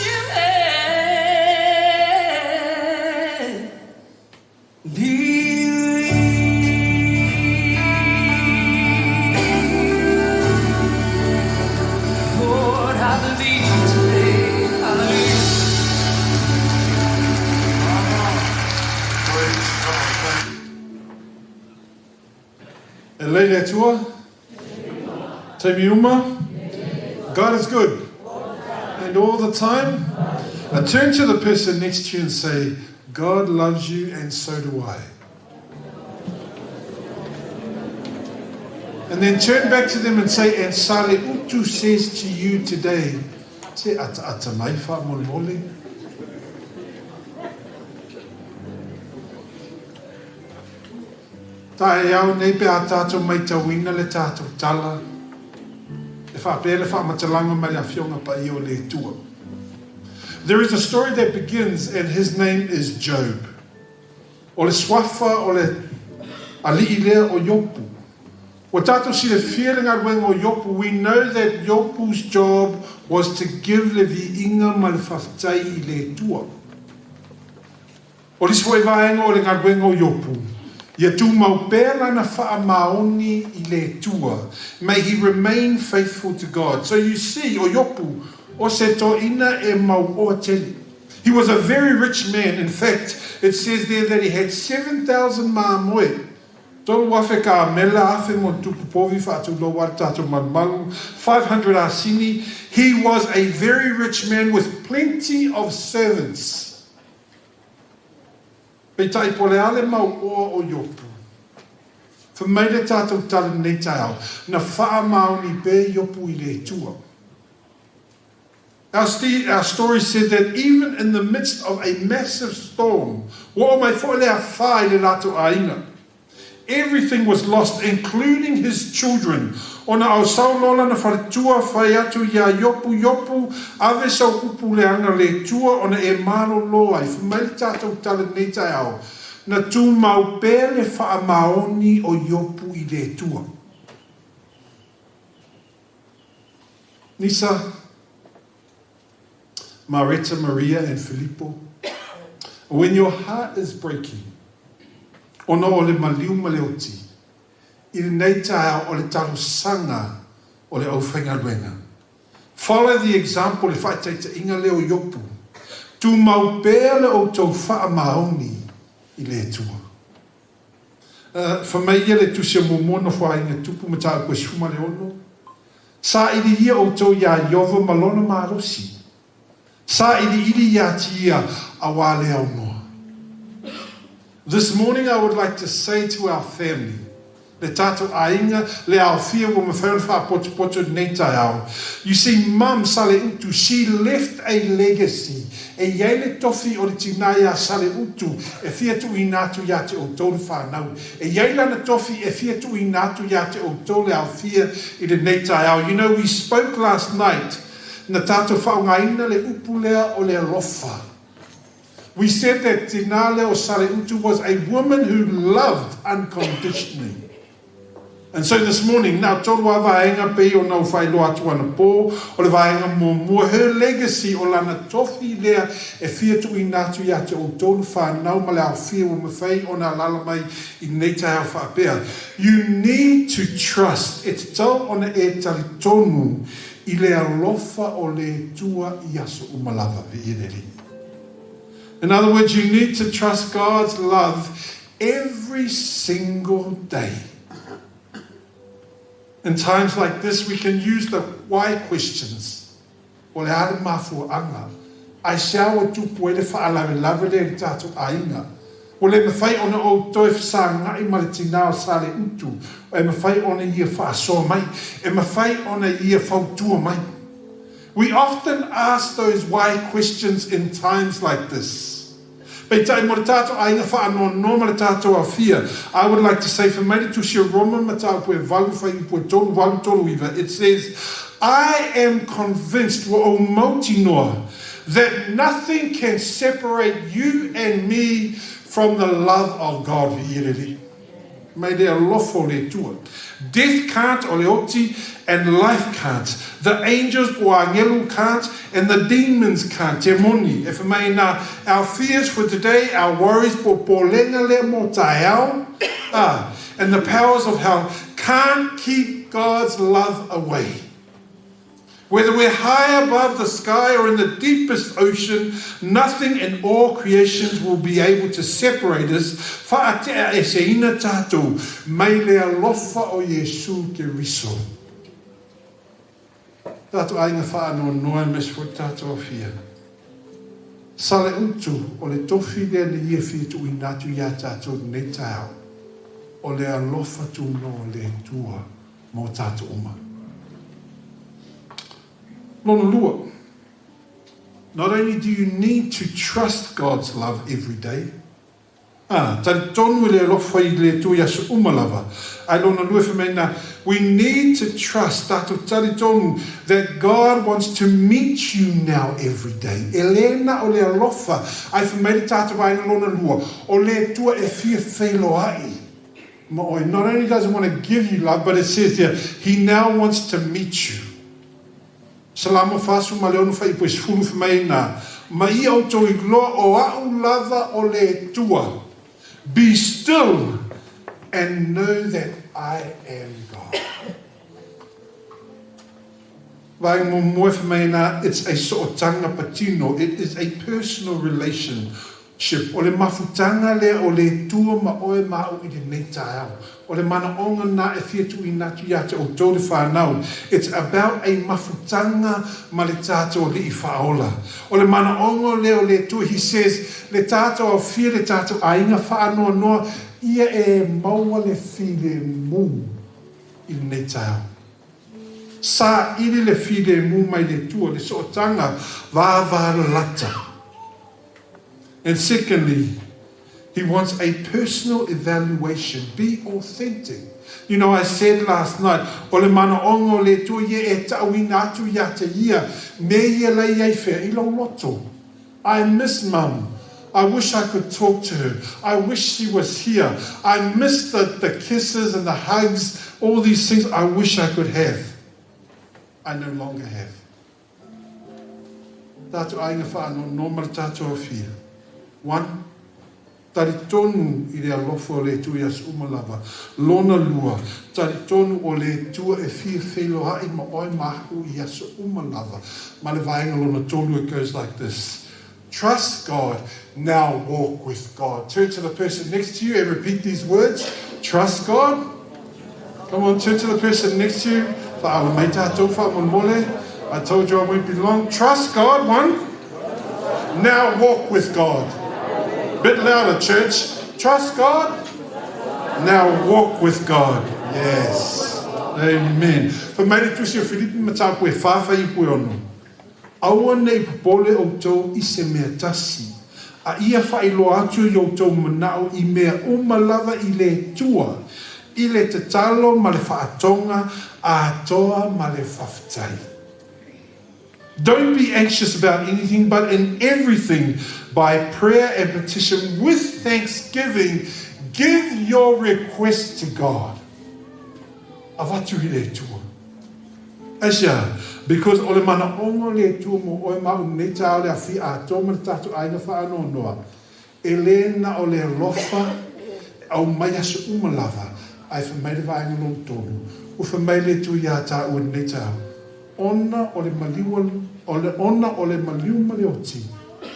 you and believe. Lord, I believe today. Hallelujah. E lei le Atua. Taimi uma. God is good. And all the time. I turn to the person next to you and say, God loves you and so do I. And then turn back to them and say, and Saleutu says to you today, se ata ata mai wha mole mole. Ta e au nei pe a tātou mai tauina le tātou tala. E wha pele wha matalanga mai le afionga pa i o le tua. There is a story that begins and his name is Job. O le swafa o le ali'i lea o Iopu. O tātou si le fia le ngaluenga o Iopu, we know that Iopu's job was to give le viinga ma le whawhtai i le tua. O lisi foi vaenga o le ngaluenga o Iopu. Ia tū mau pea lana wha maoni i le tua. May he remain faithful to God. So you see, o Iopu, o se toina e mau oa tele. He was a very rich man. In fact, it says there that he had 7,000 māmoe. Tolu afe ka mela afe mo tupu povi whaatu lo wale tātou malumalu, 500 asini. He was a very rich man with plenty of servants. Pe tai pole ale mau oa o Iopu. Wha mai le tātou tala nei tai au. Na wha maoni pe Iopu i le tua. Our story said that even in the midst of a massive storm, wa o mai fo le a wha i le lātou āinga. Everything was lost, including his children. Ona au sau lola na whare whai atu ia Iopu Iopu, ave sau upu le anga le tua, ona e malo loa, i whamai le tātou tala nei tai au. Na tū mau pē le wha maoni o Iopu i le tua. Nisa, Maretta, Maria and Filippo, When your heart is breaking, ona o le maliu ma le oti, i lenei taeao o le talosaga o le aufaigaluega. Follow the example, le faataitaiga lea o Iopu. Tumau pea le outou faamaoni i le Atua. Fai mai ia le Tusi a Muamua Nofoaiga Tupu Mataupu e 16, Saili ia outou iā Ieova ma Lona malosi. Sailiili iā te Ia auā le aunoa. This morning I would like to say to our family, le tātou aiga, le aofia ua mafai ona faapotopoto i lenei taeao. You see, Mum Saleutu, she left a legacy. E i ai le tofi o le tinā iā Saleutu e fia tuuina atu iā te outou le whānau. E i ai lana tofi e fia tuuina atu iā te outou le aofia i lenei taeao. You know, we spoke last night, na tātou faaaogaina le upu lea o le alofa. We said that tinā lea o Saleutu was a woman who loved unconditionally. And so this morning, na tolu lava vaega pei ona ou faailoa atu anapō, o le vaega muamua, her legacy, o lana tofi lea e fia tuuina atu ia te outou le whānau ma le aofia ua mafai ona alaala mai i lenei taeao faapea. You need to trust, e tatau ona e talitonu i le alofa o le Atua i aso uma lava. Viia le Alii. In other words, you need to trust God's love every single day. In times like this, we can use the why questions. O le a le mafuaaga? Aisea ua tupu ai le faalavelave lea i le tatou aiga? Ua le mafai ona ou toe fesagai ma le tinā o Saleutu, e mafai ona ia faasoa mai, e mafai ona ia fautua mai. We often ask those why questions in times like this. Peitai mo le tātou aiga faanoanoa ma le tātou aofia, I would like to say fai mai le Tusi o Roma mataupu e valu fuaiupu e tolu valu tolu iva, it says, I am convinced, ua ou mautinoa, that nothing can separate you and me from the love of God. Viia le Alii. Mai le alofa o le Atua. Death can't, o le oti, and life can't. The angels, po o agelu, can't, and the demons can't, te moni. E fai mai nā, our fears for today, our worries, po o popolega lea mō taeao, ah, and the powers of hell can't keep God's love away. Whether we're high above the sky or in the deepest ocean, nothing in all creations will be able to separate us, faatea eseina tātou, mai le alofa o Iesu Keriso. Tātou aiga faanoanoa aemaise foi tātou aofia. Saleutu, o le tofi lea na ia fia tuuina atu iā tātou i lenei taeao, o le alofa tunoa o le Atua mō tātou uma. Lona lua, not only do you need to trust God's love every day, ā, talitonu i le alofa i le Atua i aso uma lava, ae lona lua e fai mai ana, we need to trust, tātou talitonu, that God wants to meet you now every day. E le na o le alofa, ae fai mai le tātou vaega lona lua, o le Atua e fia feiloai ma oe. Not only does he want to give you love, but it says there, he now wants to meet you. Salamo 46 fuaiupu e 10 fai mai ina, Ma ia outou iloa o a'u lava o le Atua. Be still and know that I am God. Vaega muamua e fai mai ana, it's a sootanga patino, it is a personal relationship. O le mafutaga lea o le Atua ma oe ma a'u i lenei taeao. O le manaoga na e fia tuuina atu ia te outou le whanau. It's about a mafutaga ma le tātou Alii Faaola. O le manaoga lea o le Atua, he says, le tātou aofia, le tātou aiga faanoanoa, ia e maua le filemu i lenei taeao. Saili le filemu mai le Atua, le sootaga vavalalata. And secondly, he wants a personal evaluation. Be authentic. You know, I said last night, o le manaoga o le Atua ia e ta'uina atu iā te ia, me ia lei ai whea, i lou loto. I miss Mum. I wish I could talk to her. I wish she was here. I miss the, the kisses and the hugs, all these things I wish I could have. I no longer have. Tātou aiga whaanoanoa ma le tātou aofia. One, talitonu i le alofa o le Atua i aso uma lava. Lona lua, talitonu o le Atua e fia feiloai ma oe ma a'u i aso uma lava. Ma le vaega lona tolu, it goes like this. Trust God, now walk with God. Turn to the person next to you and repeat these words. Trust God. Come on, turn to the person next to you. I told you I won't be long. Trust God, one. Now walk with God. Bit louder, church. Trust God. Now walk with God. Yes. Amen. Fai mai le tusi o Filipi mataupu e 4 fuaiupu e 6. Aua ne i popole outou i se mea tasi, a ia faailoa atu i outou manao i mea uma lava i le Atua, i le tatalo ma le faatoga atoa ma le faafetai. Don't be anxious about anything, but in everything, by prayer and petition with thanksgiving, give your request to God. Avatu i le Atua. Aisea? Because o le manaoga o le Atua mo oe ma au nei taeao le afi atoa ma le tatou aiga faanoanoa, e le na o le alofa e aumai aso uma lava, ae fai mai le vaega lona tolu, ua fai mai le Atua iā tāua i lenei taeao, ona o le maliu, ona o le maliu ma le oti,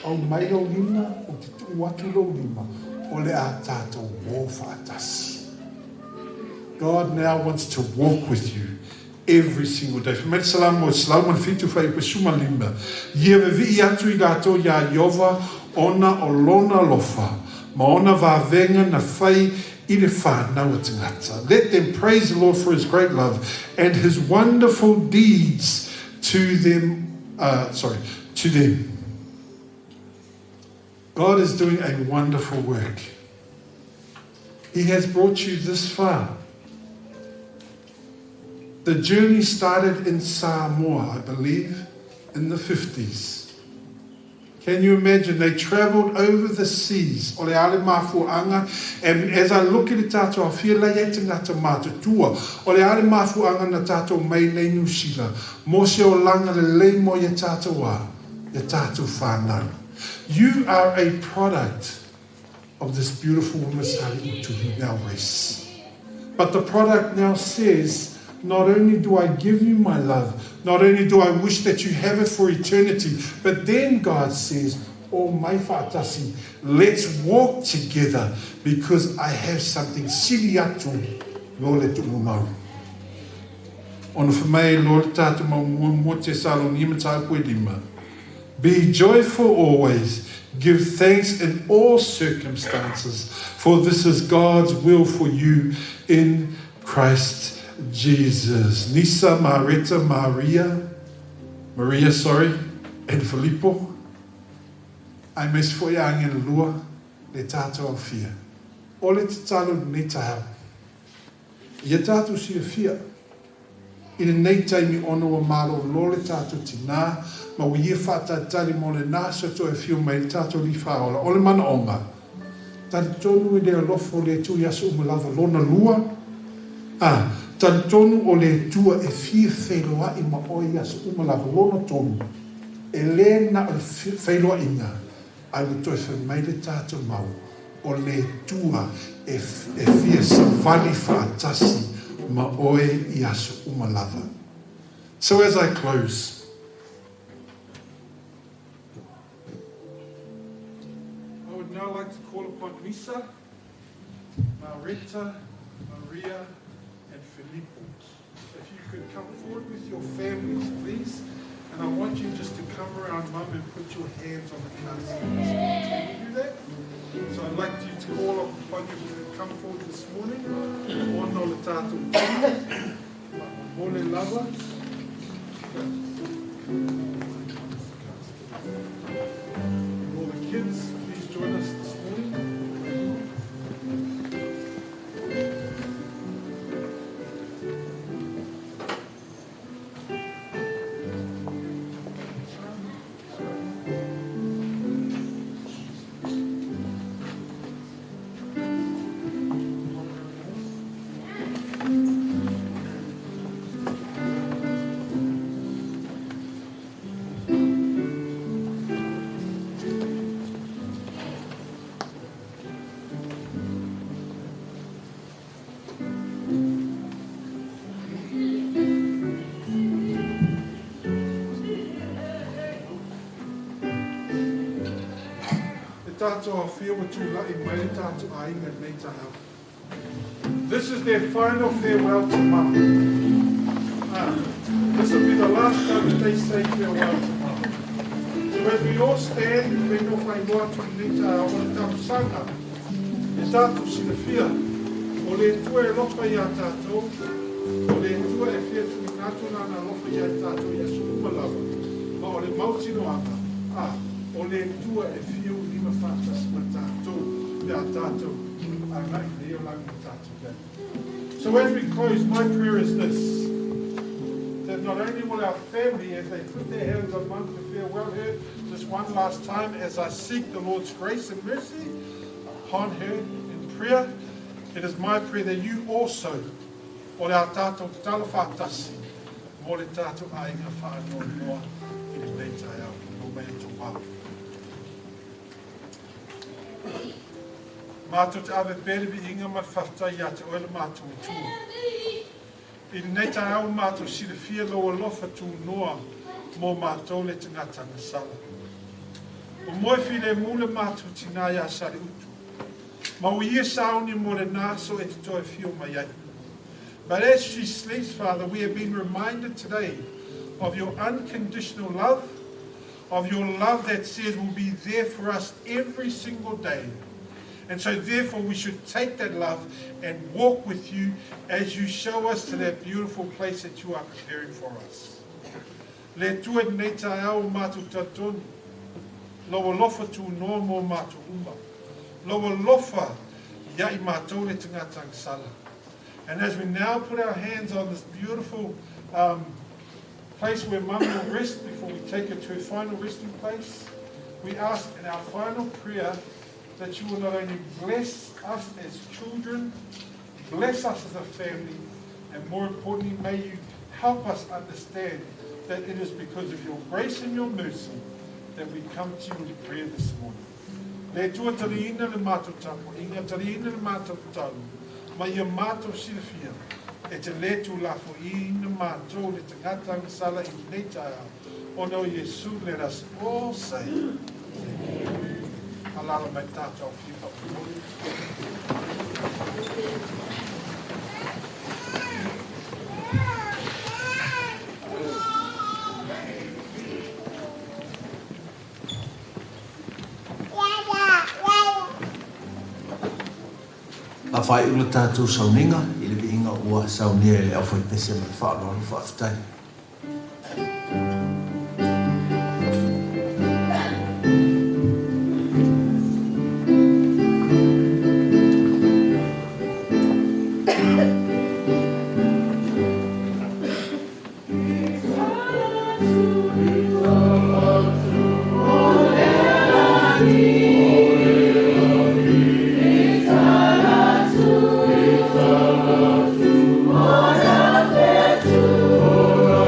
aumai lou lima, ou te tuu atu lou lima, o le a tātou ō faatasi. God now wants to walk with you every single day. Fai mai le Salamo e 107 fuaiupu 15, Ia vevii atu i latou iā Ieova ona o lona alofa, ma ona vavega na fai i le whanau a tangata. Let them praise the Lord for his great love and his wonderful deeds to them, sorry, to them. God is doing a wonderful work. He has brought you this far. The journey started in Samoa, I believe, in the 50s. Can you imagine? They travelled over the seas. O le a le mafuaanga. And as I look at it tātou, I feel like e tangata mātutua. O le a le mafuaanga na tātou mai nei New Zealand. Mo se olaga lelei mo ia tātou a, ia tātou whānau. You are a product of this beautiful woman Sali Utu now race. But the product now says, not only do I give you my love, not only do I wish that you have it for eternity, but then God says, Oh, my whaatasi, let's walk together because I have something sili atu no le tu'umau. Ona fai mai loa le tatou mau muamua Tesalonia mataupu e lima, Be joyful always, give thanks in all circumstances, for this is God's will for you in Christ Jesus. Nisa, Mareta, Maria, Maria, sorry, and Filipo, aemaise foi a Agena lua, le tatou aofia. O le tatalo i lenei taeao, ia tatou silafia, i lenei taimi ona ua malolo le tatou tinā ma ua ia faatalitali mo lenā aso e toe afio mai ai le tatou Alii Faaola. O le manaoga, talitonu i le alofa o le Atua i aso uma lava. Lona lua, a, talitonu o le Atua e fia feiloai ma oe i aso uma lava. Lona tolu, e le na o le feiloaiga, ae ua toe fai mai le tatou mau, o le Atua e, e fia savali faatasi ma oe i aso uma lava. So as I close, I would now like to call upon Misa, Mareta, Maria, and Filippo. If you could come forward with your families, please. And I want you just to come around Mum and put your hands on the casket. Can you do that? So I'd like you to call upon you to come forward this morning. Ono le tātou tama, mole lava. And all the kids, please join us this morning. tātou awhia wa tūla'i mai le tātou āinga nei tāau. This is their final farewell to Mum. This will be the last time that they say farewell to Mum. So as we all stand, we no whai noa tu nei tāau o le tātou sanga, e tātou silafia, o le tua e lofa i a tātou, o le tua e fia tui nātu nāna lofa i a tātou i a suma lava, ma o le mautino anga, o le tua e fiu lima whātas ma tātou, le a tātou, a ngai leo langi tātou kai. So as we close, my prayer is this, that not only will our family, as they put their hands on Mum to farewell her just one last time, as I seek the Lord's grace and mercy upon her in prayer, it is my prayer that you also, o le a tātou tala whātasi, mō le tātou āinga whaanoa noa i le nei tai au, no mei tō wā. Mātou te ave pērebi inga ma whaftai ia te oele mātou i tua. I nei tā au mātou silafia loa lofa tū noa mō mātou le te ngatanga sala. O moe while mule mātou tina ia sare utu. Ma o ia sauni mō le nāso e te toe whio mai ai. But as she sleeps, Father, we have been reminded today of your unconditional love, of your love that says will be there for us every single day. And so therefore we should take that love and walk with you as you show us to that beautiful place that you are preparing for us. Le tua nei tā au mātou tatonu, lawa lofa tū noa mō mātou uma, lawa lofa ia i mātou le tangata sala. And as we now put our hands on this beautiful place where Mum will rest before we take her to her final resting place, we ask in our final prayer that you will not only bless us as children, bless us as a family, and more importantly, may you help us understand that it is because of your grace and your mercy that we come to you in prayer this morning. Le tua tari ina le mātou tapo, inga tari ina le mātou talu, ma ia mātou silafia, e te letu lafo ina mātou le te ngatanga sala i nei taia, o no Yesu, let us all say, Amen. Alala mai tātou whipa pumori. A whai ula tātou sauninga, i le viinga ua saunia e le au whaipese ma le whaaloalo whaaftai. Oh,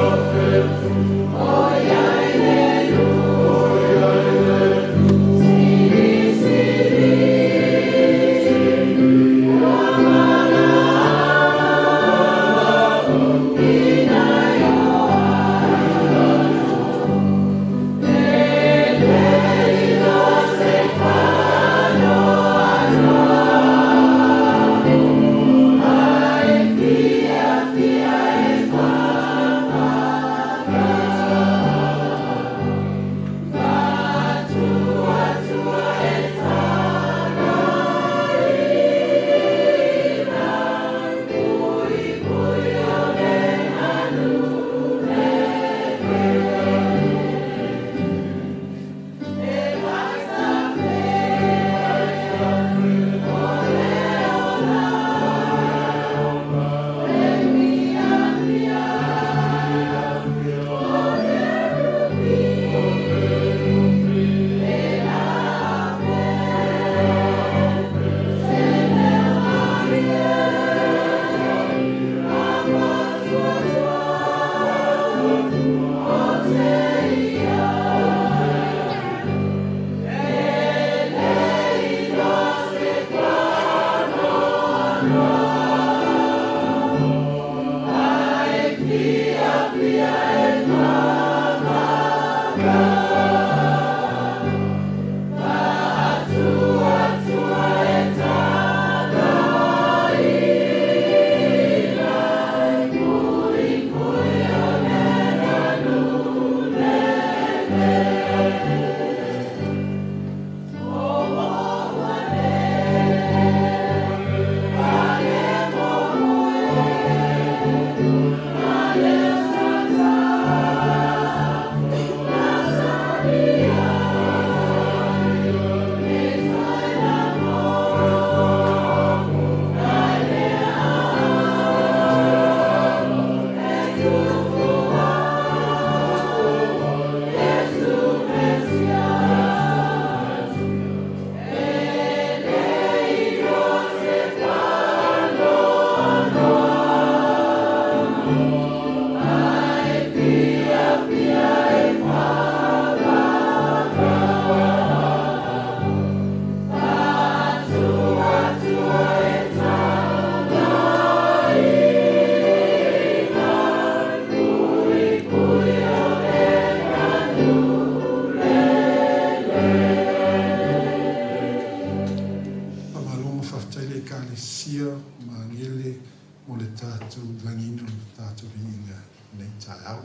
Ekalesia o Magele mo le tatou lagiina o le tatou viiga i lenei taeao.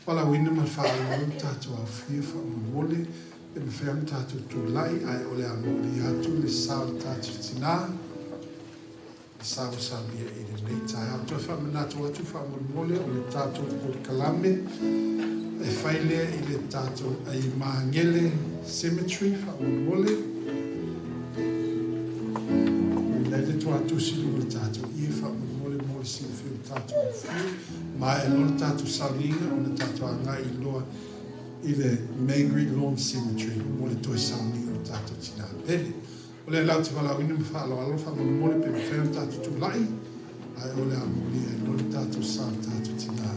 Valaauina ma le faaaloalo le tatou aofia faamolemole pe mafai ona tatou tulai ae o le a molia atu le sa o le tatou tinā le sa ua saunia i lenei taeao. Toe faamanatu atu faamolemole o le tatou polokalame e fai lea i le tatou ai Magele Cemetery faamolemole. Lei le tuatusi luga le tatou ie faamolemole mo le silafia o le tatou aofia. Ma e loa le tatou sauniga ona tatou agai loa i le Mangere Lawn Cemetery mo le toe sauniga o le tatou tinā pele. O lea lau te valaauina ma faaaloalo faamolemole pe mafai ona tatou tulai ae o le a molia ai loa le tatou sa o le tatou tinā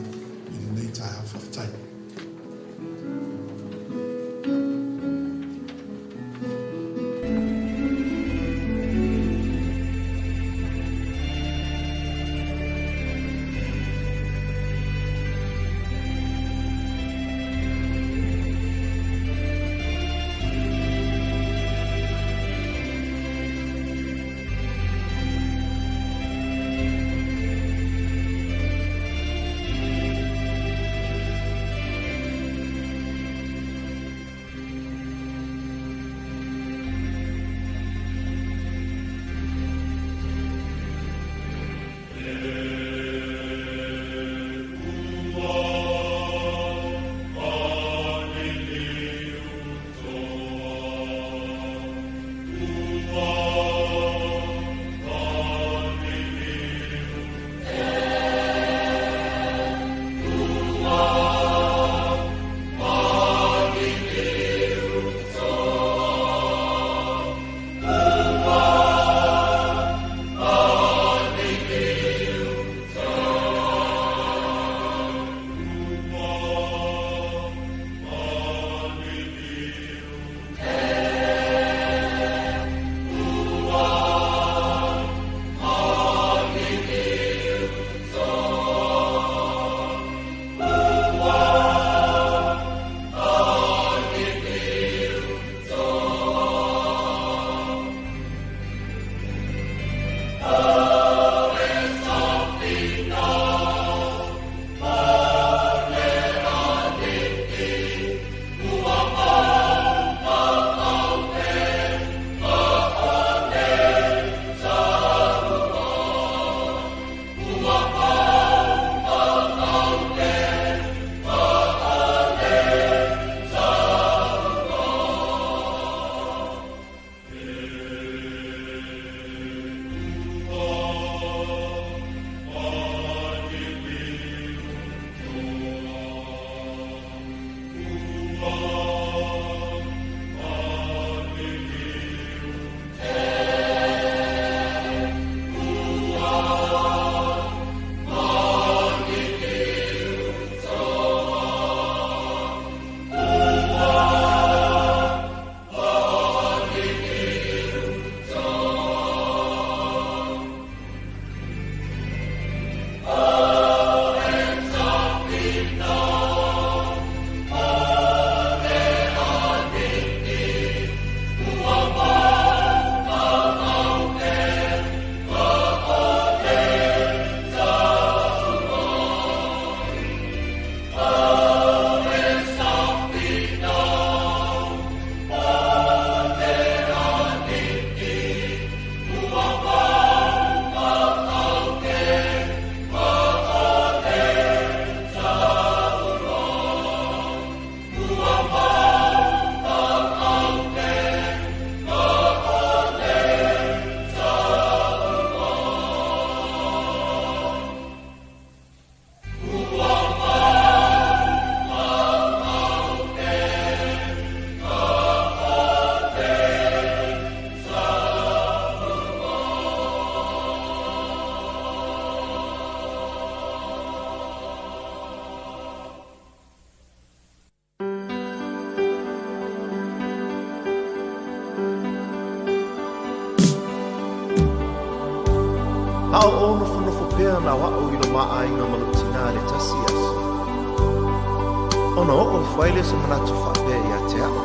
i lenei taeao. Faafetai. A o ou nofonofo pea na o a'u i lo mā aiga ma lou tinā i le tasi aso, ona oo ifo ai lea o se manatu faapea ia te a'u,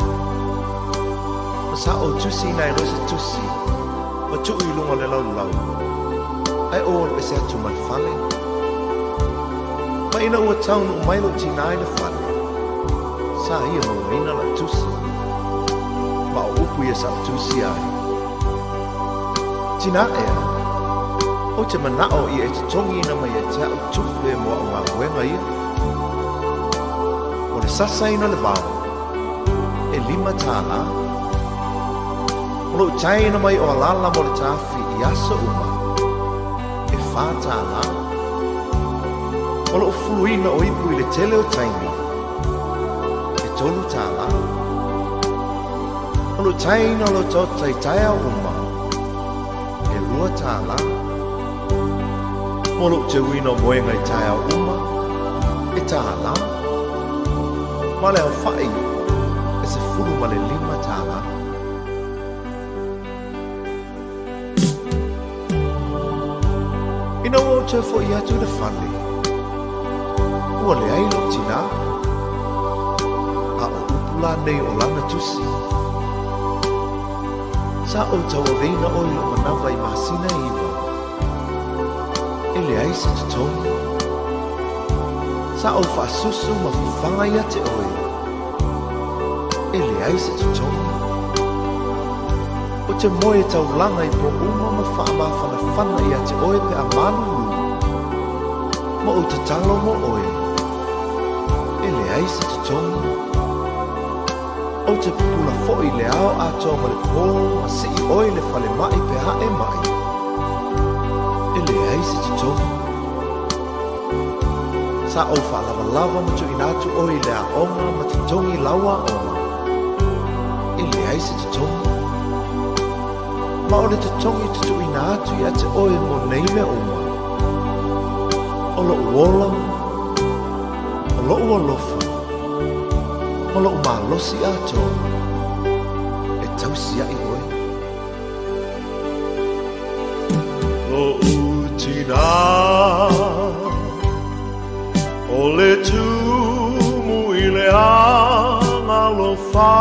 Ma sa ou tusiina ai loa se tusi ma tuu i luga o le laulau. Ae ou alu ese atu ma le fale. Ma ina ua taunuu mai lou tinā i le fale, sa ia mauaina lau tusi. Ma o upu ia sa ou tusia ai, Tinā ea, ou te manao ia e totogiina mai ia te a'u tupe mo a'u galuega ia. O le sasaina o le vao, e $5. O lou taeina mai o Alala mo le tafi i aso uma, e $4. O lou fuluina o ipu i le tele o taimi, e $3. O lou taeina o lau taota i taeao uma, e $2. Mo lou teuina o moega i taeao uma, e $1. Ma le aofa'i, e $15. Ina ua ou toe fo'i atu i le fale, ua leai lou tinā. A o upu la nei o lana tusi, Sa ou tauaveina oe i lou manava i masina e 9, e leai se totogi. Sa ou faasusu ma fafaga ia te oe, e leai se totogi. Ou te moe taulaga i po uma ma faamafanafana ia te oe pe a malulu, ma ou tatalo mo oe, e leai se totogi. Ou te pupula foi i le ao atoa ma le pō ma sii oe i le falemai pe a e mai, e leai se totogi. Sa ou faalavalava ma tuuina atu oe i le aoga ma totogi lau aoga, e leai se totogi. Ma o le totogi tutuuina atu ia te oe mo nei mea uma, o lou ola, o lou alofa, ma lou malosi atoa, e tausia'i oe. Lo'u tinā, o le tumu i le agalofa,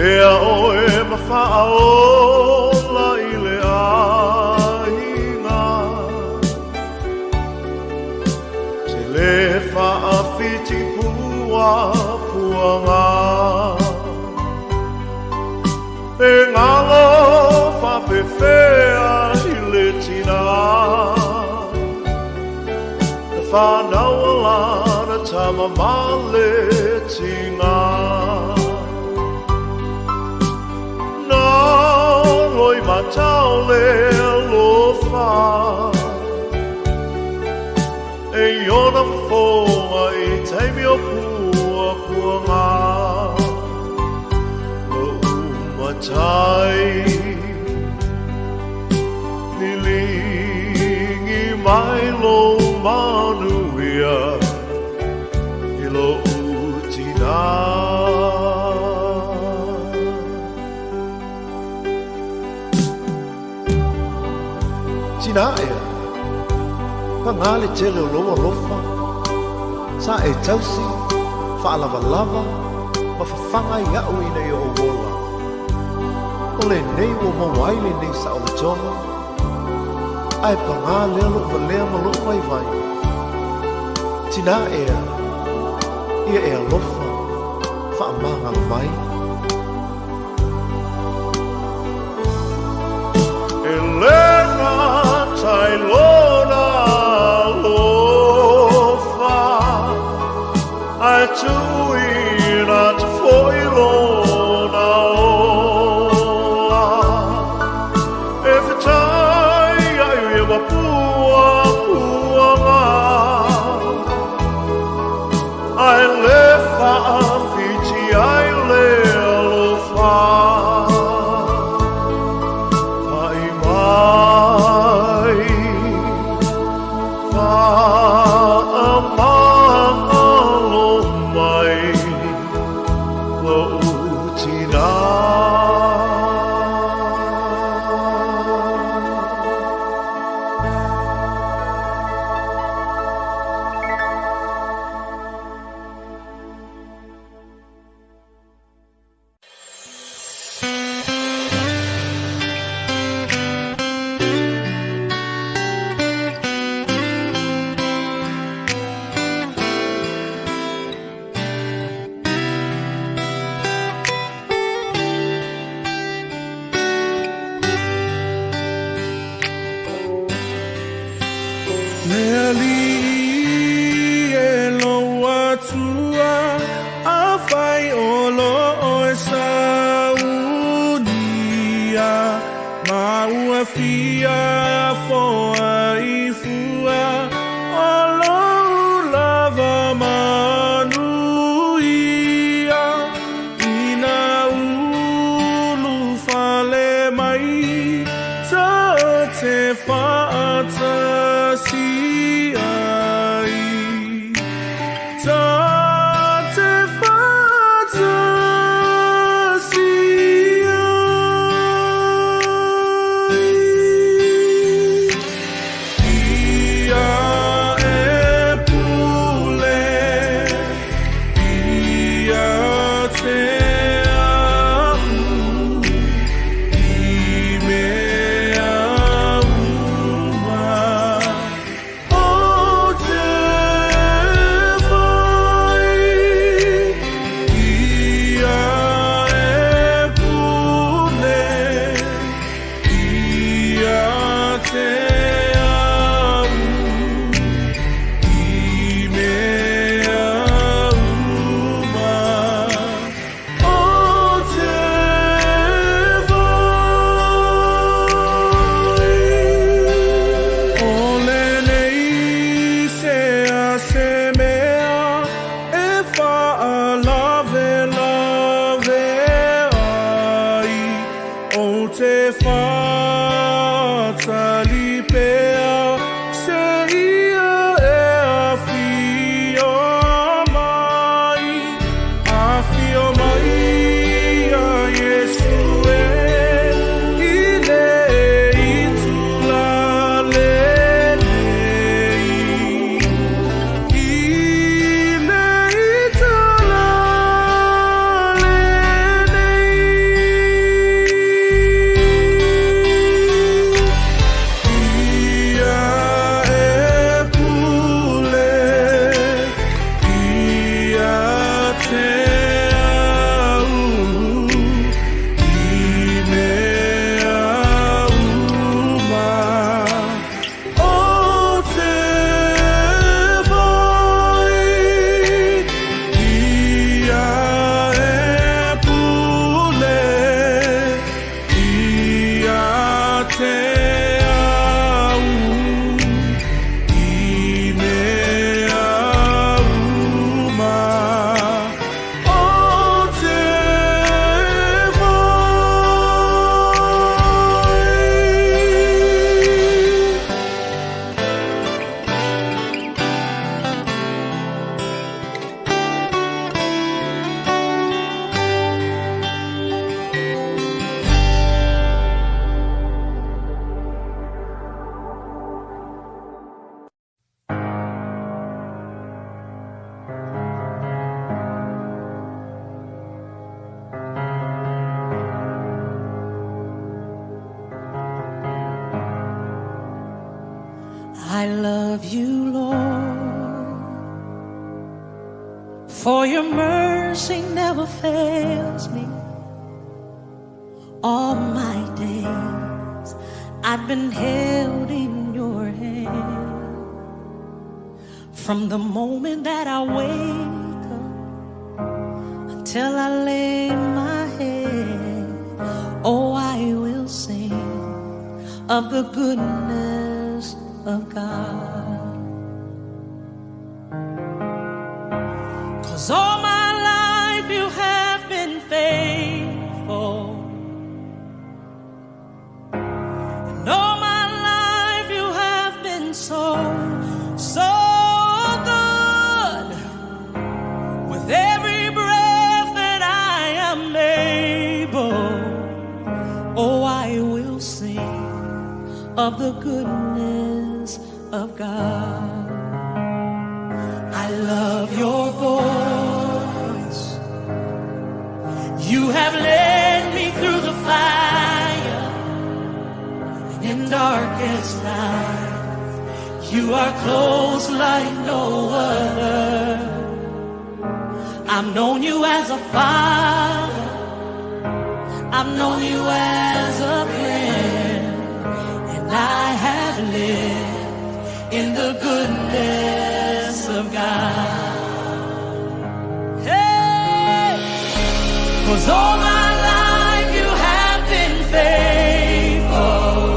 Avea oe ma faaola i le aiga, Te le faafiti pua puaga, Pe galo faapefea i le tinā, Na fanau a lana tama ma le tiga. Na loi matau le alofa, E iona fofoga i taimi o puapuaga. Lo'u matai liligi mai lou manuia i lo'u tinā. Tinā ea, pagā le tele o lou alofa, sa e tausi, faalavalava, ma fafaga ia'u ina ia ou ola. O lenei ua maua ai lenei saolotoga, ae pagā lea lou valea ma lou vaivai. Tinā ea, ia e alofa, faamagalo mai. E le gata i lona alofa, ae tuuina atu foi lona ola. E fetai ai ia ma puapuaga, ae le faafiti ai le alofa. Pai mai, faamagalo mai, lou tinā. Aua fia foa i fua o lou lava manuia ina ulu fale mai ta te faatasi ai. Ta te faatasi ai. Ia e pule, ia te au, i mea uma o te fai. Ia e pule, ia te au, i mea uma o te fai. O lenei se a se mea e faalavelave ai, o te whātalipea se ia e awhio mai. Awhio mai a Yesu e i le itula lenei. I le itula lenei. Ia e pule, ia te au, i mea uma o te fai. Ia e pule, ia te au, i mea uma o te fai. I love you, Lord, for your mercy never fails me. All my days I've been held in your hand. From the moment that I wake up until I lay my head, oh, I will sing of the goodness of God. 'Cause all my life you have been faithful. And all my life you have been so, so good. With every breath that I am able, oh, I will sing of the goodness of God. I love your voice. You have led me through the fire and in darkest nights. You are close like no other. I've known you as a father. I've known you as a friend. And I have lived in the goodness of God. Hey! 'Cause all my life you have been faithful.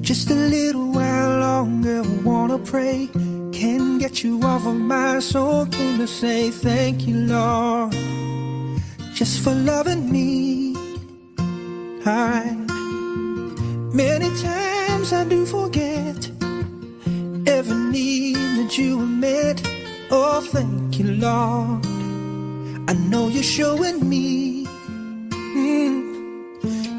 Just a little while longer, I wanna pray. Can't get you off of my soul. Came to say thank you, Lord, just for loving me. I, many times I do forget every need that you have met. Oh, thank you, Lord. I know you're showing me.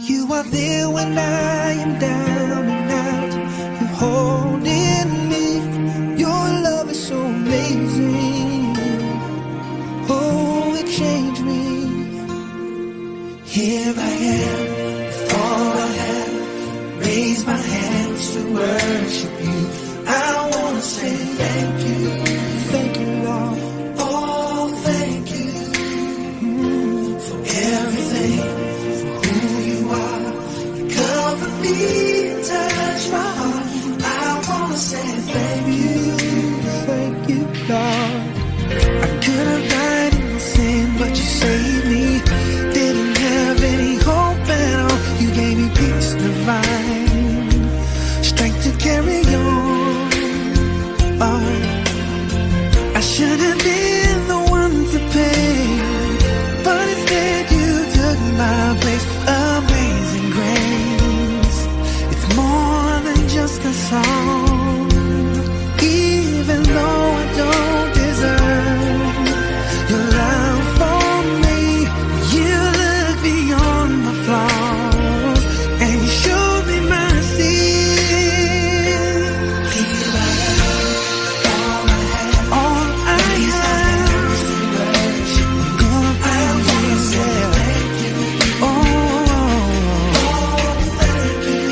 You are there when I am down and out. You're holding me. Your love is so amazing. Oh, it changed me. Here I am, with all I have. Raise my hands to worship you. I want to say thank you. Thank you, Lord. Oh, thank you for everything, for who you are. You cover me, touch my heart. I want to say thank you. Thank you, Lord. I could have died in my sin, but you saved me. Didn't have any hope at all. You gave me peace divine, strength to carry on. Oh, I should have been the one to pay, but instead you took my place. Amazing grace, it's more than just a song. Even though I don't deserve your love for me, you look beyond my flaws and you showed me mercy. Here I am, all I have, all I have. Gonna praise you. Oh, thank you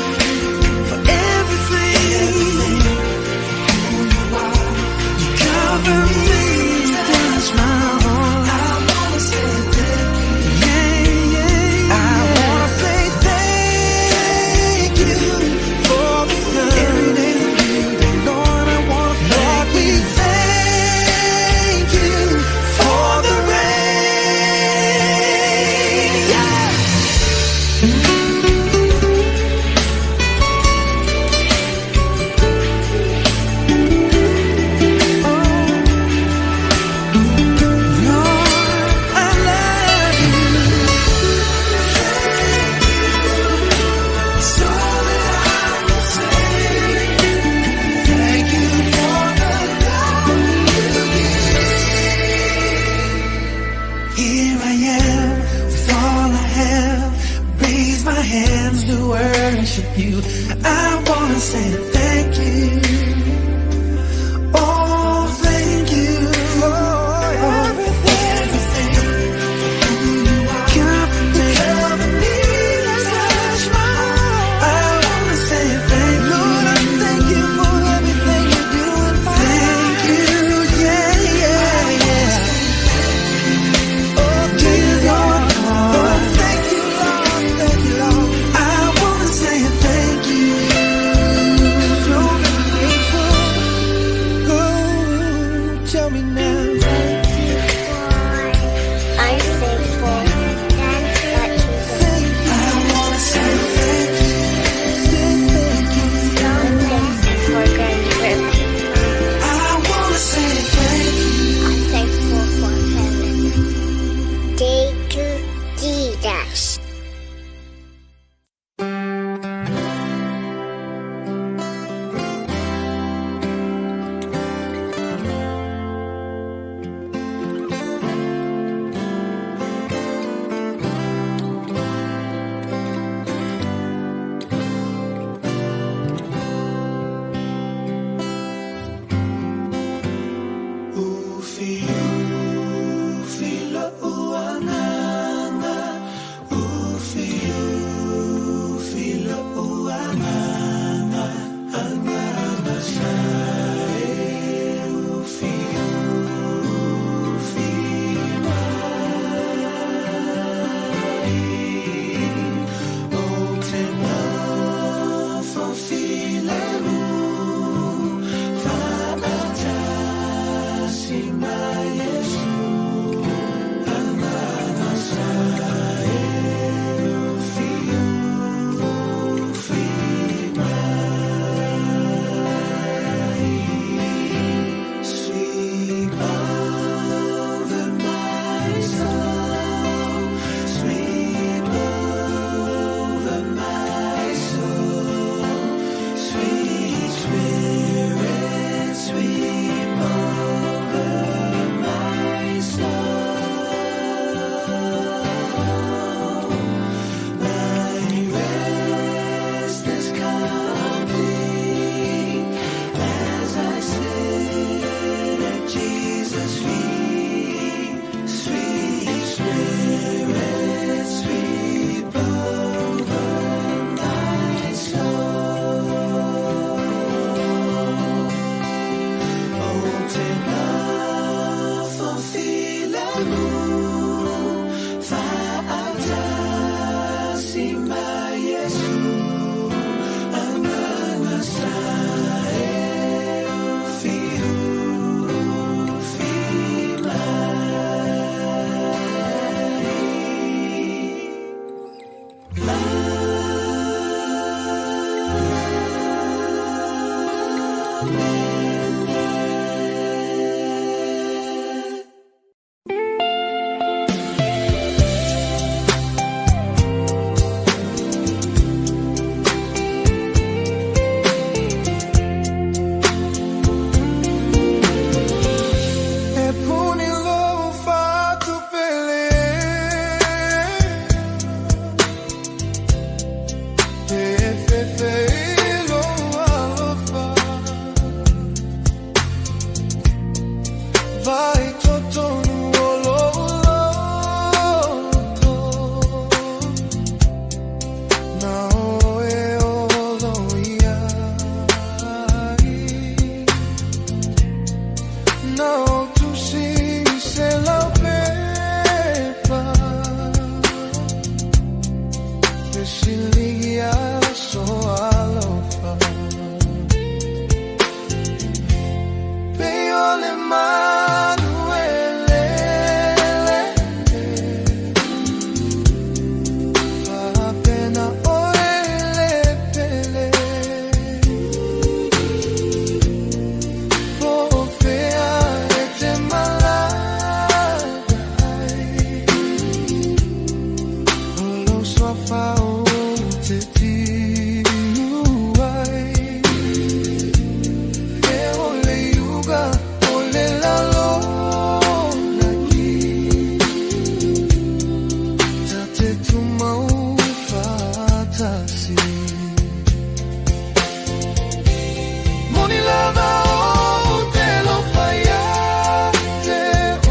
for everything. You cover me, touch my heart. I wanna say thank you. Yeah, yeah. I wanna say thank you for the sun. Every day's a new day, Lord. I wanna Fa'atasi ma Iesu Agaga sa e fiu fi mai. E puni lou fa'atupele E fefe i lou alofa Vai totonu o lou loto Na oe olo ia ai Na o tusi se lau pepa Fesiligia so alofa Pe o le manu e lele Faapena oe le pele Po o fea e te malaga ai O lou suafa ou te tiu ai E o le iuga o le lalolagi Ta te tumau fa'atasi Moni lava ou te alofa ia te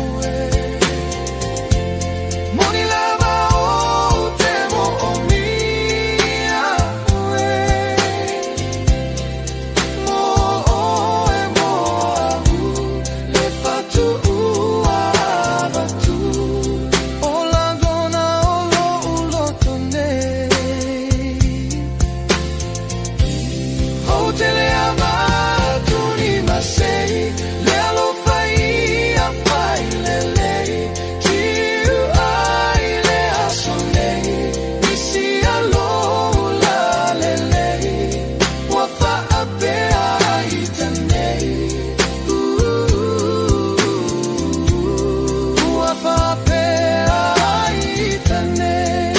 oe Moni lava ou te mo'omia oe Mo oe mo a'u le fatu'uavatu O lagona o lo'u loto nei Ou te le avatuni masei Le alofa ia fai lelei Tiu ai le aso nei Isi alo la lelei Ua fa'apea ai tanei Ua fa'apea ai tanei.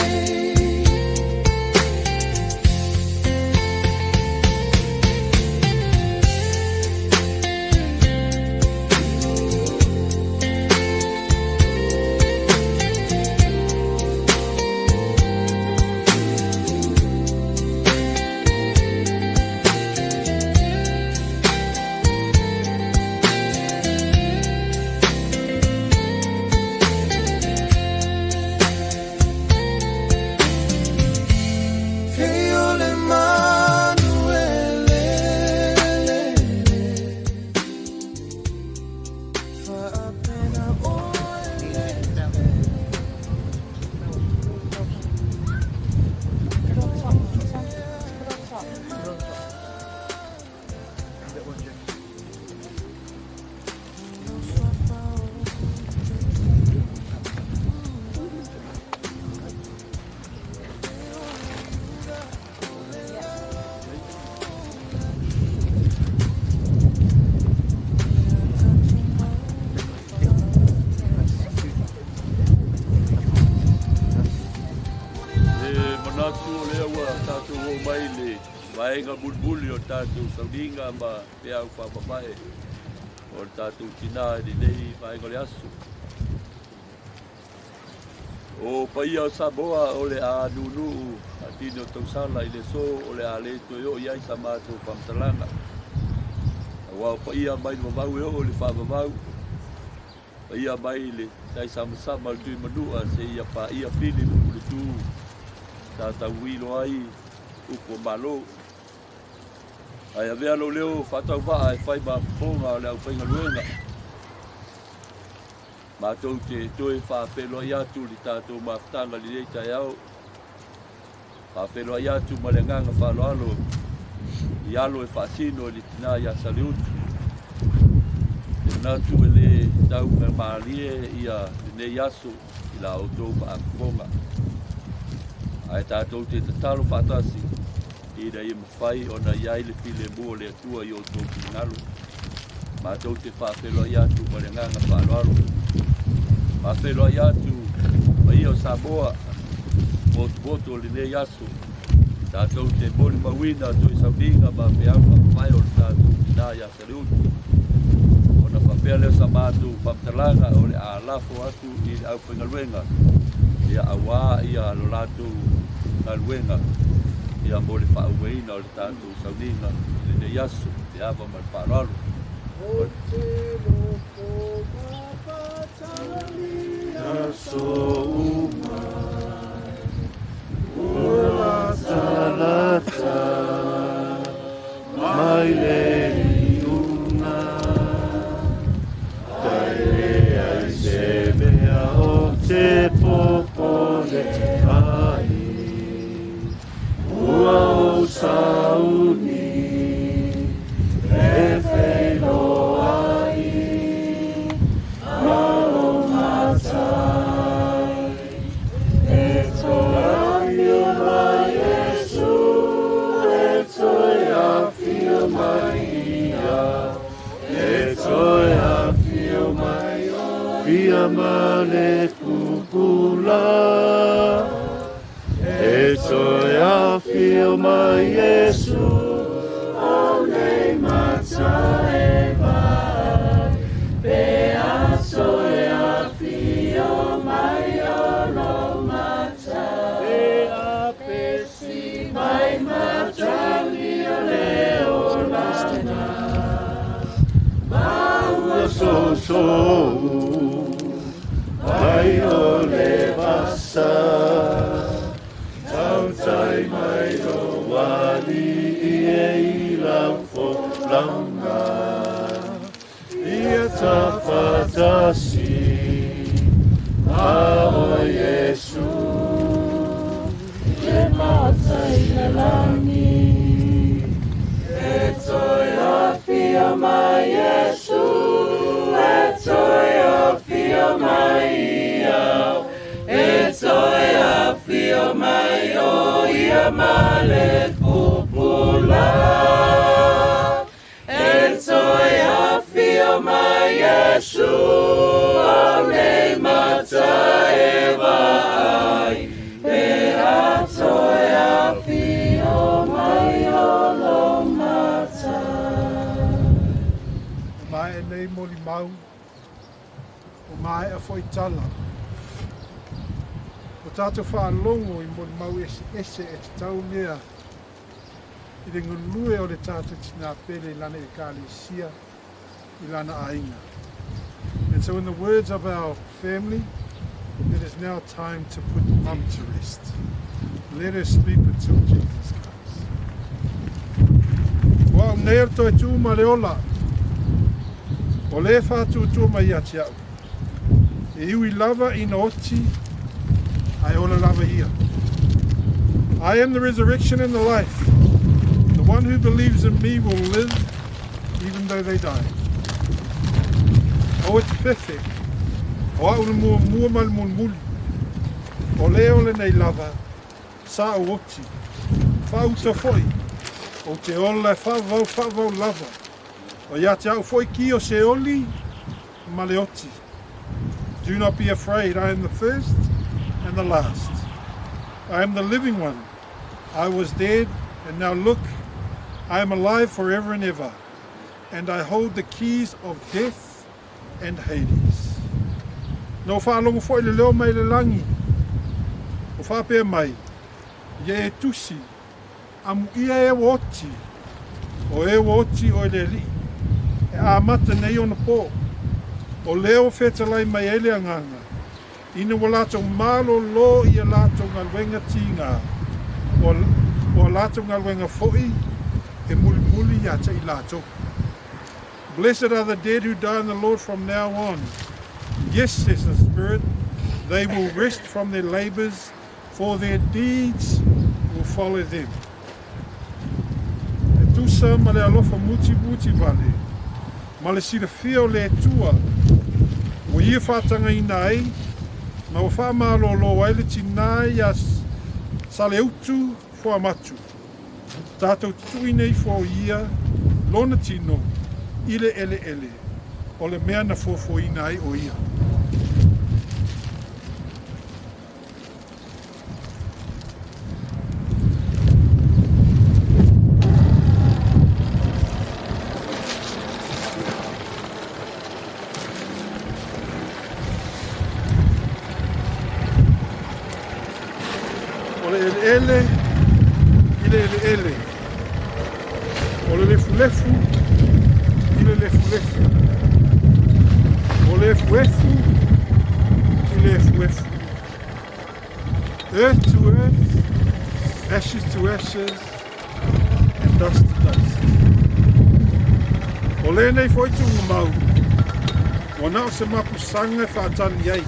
E o le manu e lele Faapena oe le E manatu o lea ua tatou oo mai i le vaega mulimuli o tatou sauniga ma peau faamamae o le tatou tinā i lenei vaega o le aso. O paia o Samoa o le a nunuu atini o tausala i le so o le a le toe oo i ai sa matou faamatalaga. Aua o paia mai le vavau e oo i le faavavau, paia mai le tai samasama o le tui manua seia paia pili ma puletu sa tauilo ai upu o Malo. Ae avea lou leo faatauvaa e fai ma fofoga o le aufaigaluega. Matou te toe faafeiloai atu i le tatou mafutaga i lenei taeao. Faafeiloai atu ma le agaga faaaloalo i alo e faasino i le tina ia Saleutu. E manatu e le tau malie ia lenei aso i la outou faafofoga. Ae tatou te tatalo faatasi ina ia mafai ona i ai le filemu o le Atua i outou finagalo. Matou te faafeiloai atu ma le agaga faaaloalo. Faafeiloai atu paia o Samoa motumotu o lenei aso. Tatou te molimauina toe sauniga ma feau faamamae o le tatou tina ia Saleutu. Ona faapea lea o sa matou faamatalaga o le a lafo atu i le aufaigaluega ia auā ia lo latou galuega ia mo le faaumaina o le tatou sauniga i lenei aso. Le ava ma le faaaloalo. Ou te loko mapatali aso uma, ua latalata mai le iuga. Tai leai se mea o te popole ai, ua ou sauni e feiloai ma lou Matai. E toe afio mai Iesu, e toe afio mai ia, e toe afio mai o ia ma le pupula. E toe afio mai Iesu, o nei mata e vaai, pe a toe afio mai o lo matai. Pe a pesi mai matagi o le olaga, ma ua sousou mai o le vasa. Tautai mai lo alii e i lau folauga, ia tafatasi ma o Iesu. Le matai le lagi, e toe afio mai Iesu, e toe afio mai ia, e toe afio mai o ia ma le pupula. E toe afio mai Iesu, o nei mata e vaai, pe a toe afio mai o lo matai. Mae nei molimau, o maea foi tala. O tātou whaalongo i molimau ese e te tau lea i le galue o le tātou tina pele i lana ekalesia i lana aiga. And so in the words of our family, it is now time to put Mum to rest. Let her sleep until Jesus comes. Ua au nei o le toe tu ma le ola, o le whātuatua mai ia te au. E iwi lava ina oti, ae ola lava ia. I am the resurrection and the life. The one who believes in me will live even though they die. Aua e te fefe, o au le muamua ma le mulimuli. O le ola nei lava, sa ou oti. Faauta foi, ou te ola e faavavau faavavau lava. O ia te au foi ki o Seoli ma le oti. Do not be afraid, I am the first and the last. I am the living one. I was dead, and now look, I am alive forever and ever, and I hold the keys of death and Hades. Na ou faalogo foi i le leo mai le lagi, o faapea mai, Ia e tusi, amuia e ua oti, o e ua oti oe le Alii, e amata nei ona po. O lea ua fetalai mai ai le Agaga, ina ua latou malōlō i a latou galuega tigā, o a latou galuega foi e mulimuli ia te i latou. Blessed are the dead who die in the Lord from now on. Yes, says the Spirit, they will rest from their labors, for their deeds will follow them. E tusa ma le alofa mutimuti vale, ma le silafia o le Atua, ua ia faatagaina ai, ma ua faamalōlō ai le tinā iā Saleutu Fuamatu, tatou te tuuina ifo o ia lona tino i le eleele o le mea na fuafuaina ai o ia. O le eleele i le eleele, o le lefulefu i le lefulefu, o le efuefu i le efuefu. Earth to earth, ashes to ashes, and dust to dust. O lenei foi tuugamau, ua na o se mapusaga e faatali ai,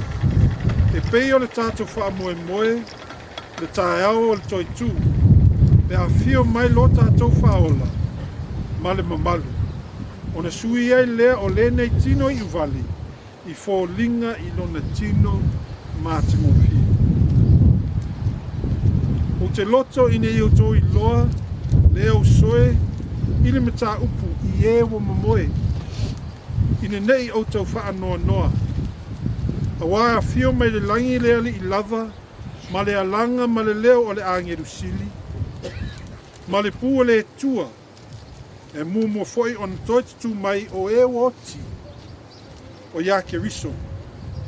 e pei o le tatou faamoemoe le taeao o le toetū, pe afio mai lo tatou faaola ma le mamalu, ona sui ai lea o lenei tino iuvali i foliga i lona tino matagofie. Ou te loto ina ia outou iloa le ausoe i le mataupu i e ua momoe, ina neʻi outou faanoanoa, auā e afio mai le lagi le alii lava ma le alaga ma le leo o le agelu sili ma le pū o le Atua, e muamua foi ona toe tutū mai o e ua oti o iā Keriso,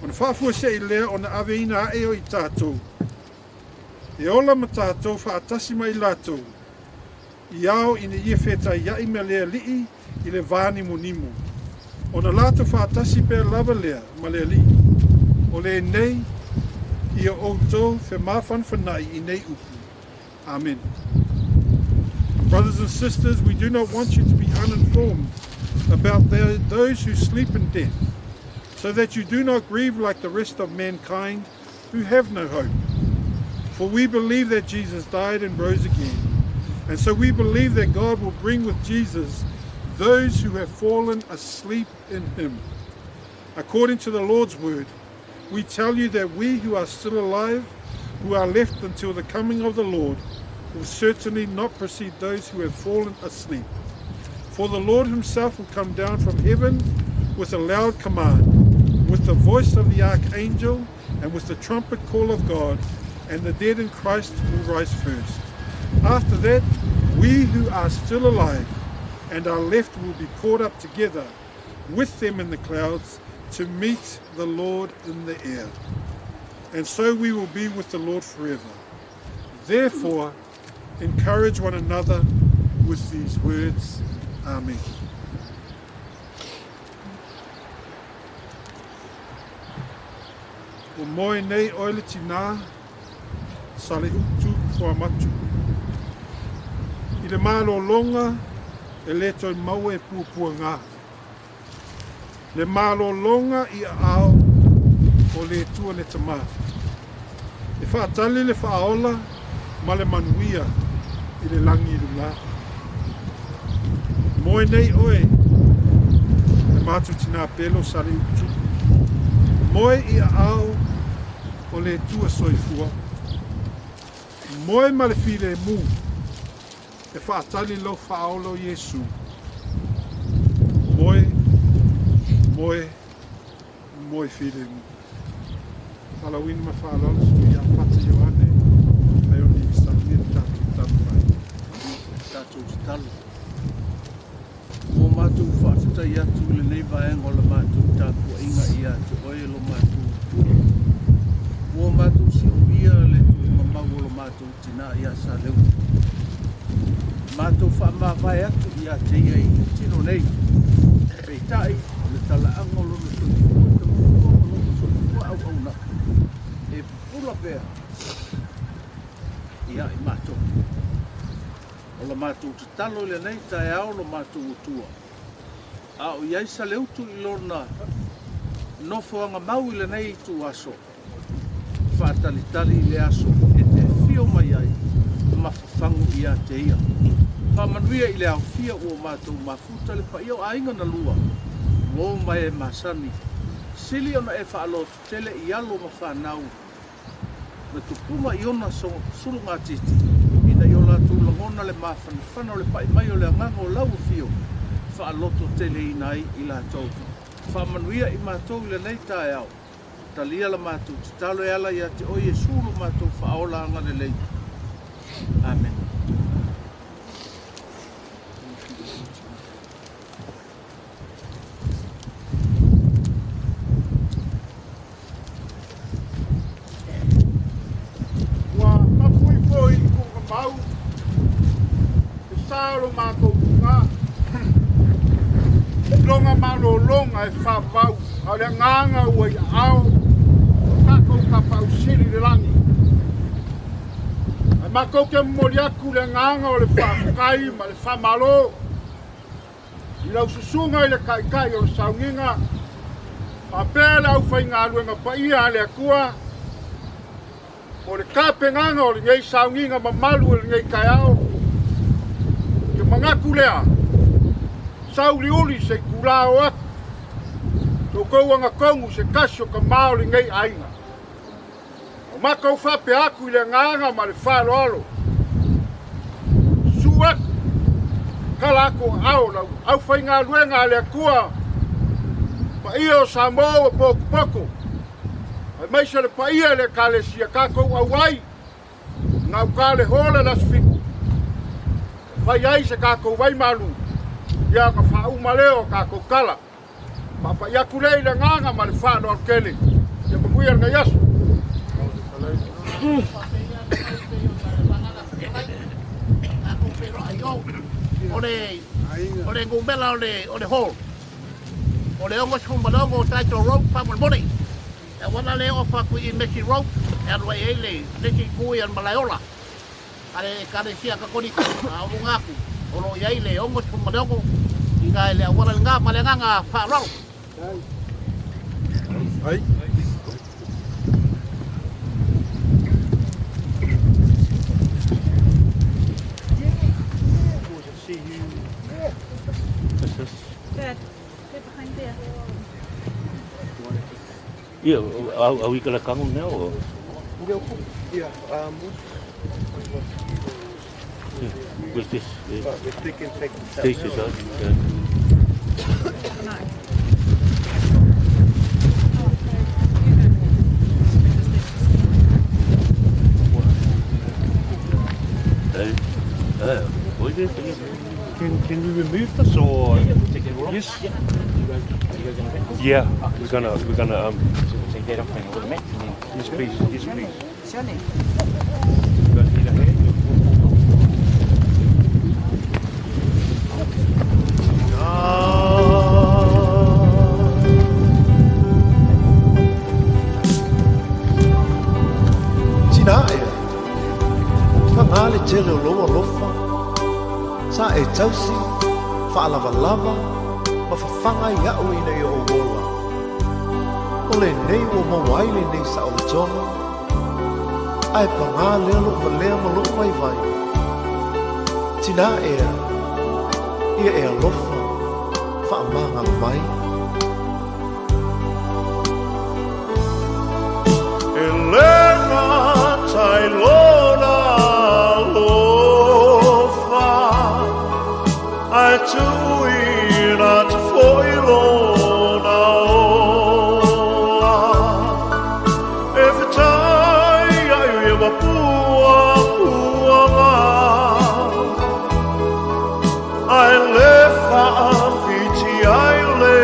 ona faafuaseʻi lea ona aveina aʻe o i tatou, e ola ma tatou faatasi ma i latou, i ao ina ia fetaiaʻi ma le Alii i le vanimonimo, ona latou faatasi pea lava lea ma le Alii. O lenei ia outou femafanafanai i nei upu. Amen. Brothers and sisters, we do not want you to be uninformed about those who sleep in death, so that you do not grieve like the rest of mankind who have no hope. For we believe that Jesus died and rose again. And so we believe that God will bring with Jesus those who have fallen asleep in him. According to the Lord's word, we tell you that we who are still alive, who are left until the coming of the Lord, will certainly not precede those who have fallen asleep. For the Lord himself will come down from heaven with a loud command, with the voice of the archangel, and with the trumpet call of God, and the dead in Christ will rise first. After that, we who are still alive and are left will be caught up together with them in the clouds to meet the Lord in the air. And so we will be with the Lord forever. Therefore, encourage one another with these words. Amen. Ua moe nei oe le tinā, Saleutu Fuamatu. I le malōlōga e lē toe maua e puapuagā. Le malōlōga i aao o le Atua le Tamā. E faatali le faaola ma le manuia i le lagi i lugā. Moe nei oe le matou tinā pele o Saleutu. Moe i aao o le Atua soifua. Moe ma le filemu e faatali lou faaola o Iesu. Moe, moe, moe filemu. Talauina ma faaaloalo sui ia Fata Ioane Faioni i saunia le tatou tatalo mai. Tatou tatalo. Ua matou faafetai atu i lenei vaega o la matou tapuaiga ia te Oe e lo matou Atua. Ua matou siomia le tuumamau o lo matou tinā ia Saleutu. Matou faamavae atu ia te ia i le tino nei. Peitai, o le talaaga o lona soifua i tamatua ma lona soifua auaunaga e pupula pea ia i matou. O la matou tatalo i lenei taeao lo matou Atua, a o i ai Saleutu i lona Nofoaga mau i lenei ituaso, faatalitali i le aso e te afio mai ai ma fafagu ia te ia. Faamanuia i le aofia ua matou mafuta le paia o aiga na lua, uo ma e masani. Sili ona e faalototele i alo ma fanau na tupuga i ona sulugatiti, ina ia o latou lagona le mafanafana o le pai mai o le agaga o lau afio, faalototeleina ai i latou. Faamanuia i matou i lenei taeao, talia la matou tatalo e ala ia te oe Iesu lo matou faaola agalelei. Amen. Ua mapu ifo i tuugamau le sa o lo matou pugā i lona malologa e faavavau, a o le agaga ua i aao o tatou Tapaau Sili i le lagi. Ae matou te momoli atu le agaga o le faafetai ma le faamalo i lau susuga i le Taitai o le Sauniga faapea le aufaigaluega paia a le Atua mo le tapenaga o lenei sauniga mamalu o lenei taeao. Ke manatu lea, sauliuli se itulā o atu, toutou agatonu se tasi o tamā o lenei aiga. O matou faapea atu i le agaga ma le faaaloalo, susu atu, tala atu o aao lau aufaigaluega a le Atua, paia o Samoa ua potopoto, aemaise le paia i le Ekalesia tatou auai gauta le hola le aso 7, e fai ai se tatou vaimalu, ia ona faauma lea o tatou tala. Faapai atu lea i le agaga ma le faaaloalo tele, ia manuia lenei aso. O le numera o le hall, o le 66 o Title Road, faamolemole. E auala le ofa atu i Messi Road, e alu ai ai le isi itu i Malaeola. A le Ekalesia Katoliko, a o luga atu, o lo o i ai le 66 i ina i le auala lena ma le agaga faaaloalo. Ai. Dad, get behind there. Yeah, are we going to come now? Or? Yeah, with this, yeah. If they can take this out. Take this out, yeah. Can we remove this or? Take it all off? Yes. Yeah. You guys gonna take Yeah, we're gonna take that off and all the mats and then. Yes, please. Yes, please. Johnny. You guys need a hand? Tina ea, pagā le tele o lou alofa, sa e tausi, faalavalava, ma fafaga ai a'u ina ia ou ola. O lenei ua maua ai lenei saolotoga, ae pagā lea lo'u valea ma lo'u vaivai. Tinā ea, ia e alofa, faamagalo mai. E le gata i lona alofa, ae tuuina atu foi lona ola. E fetai ai ia mapuapuaga, ae le faafiti ai le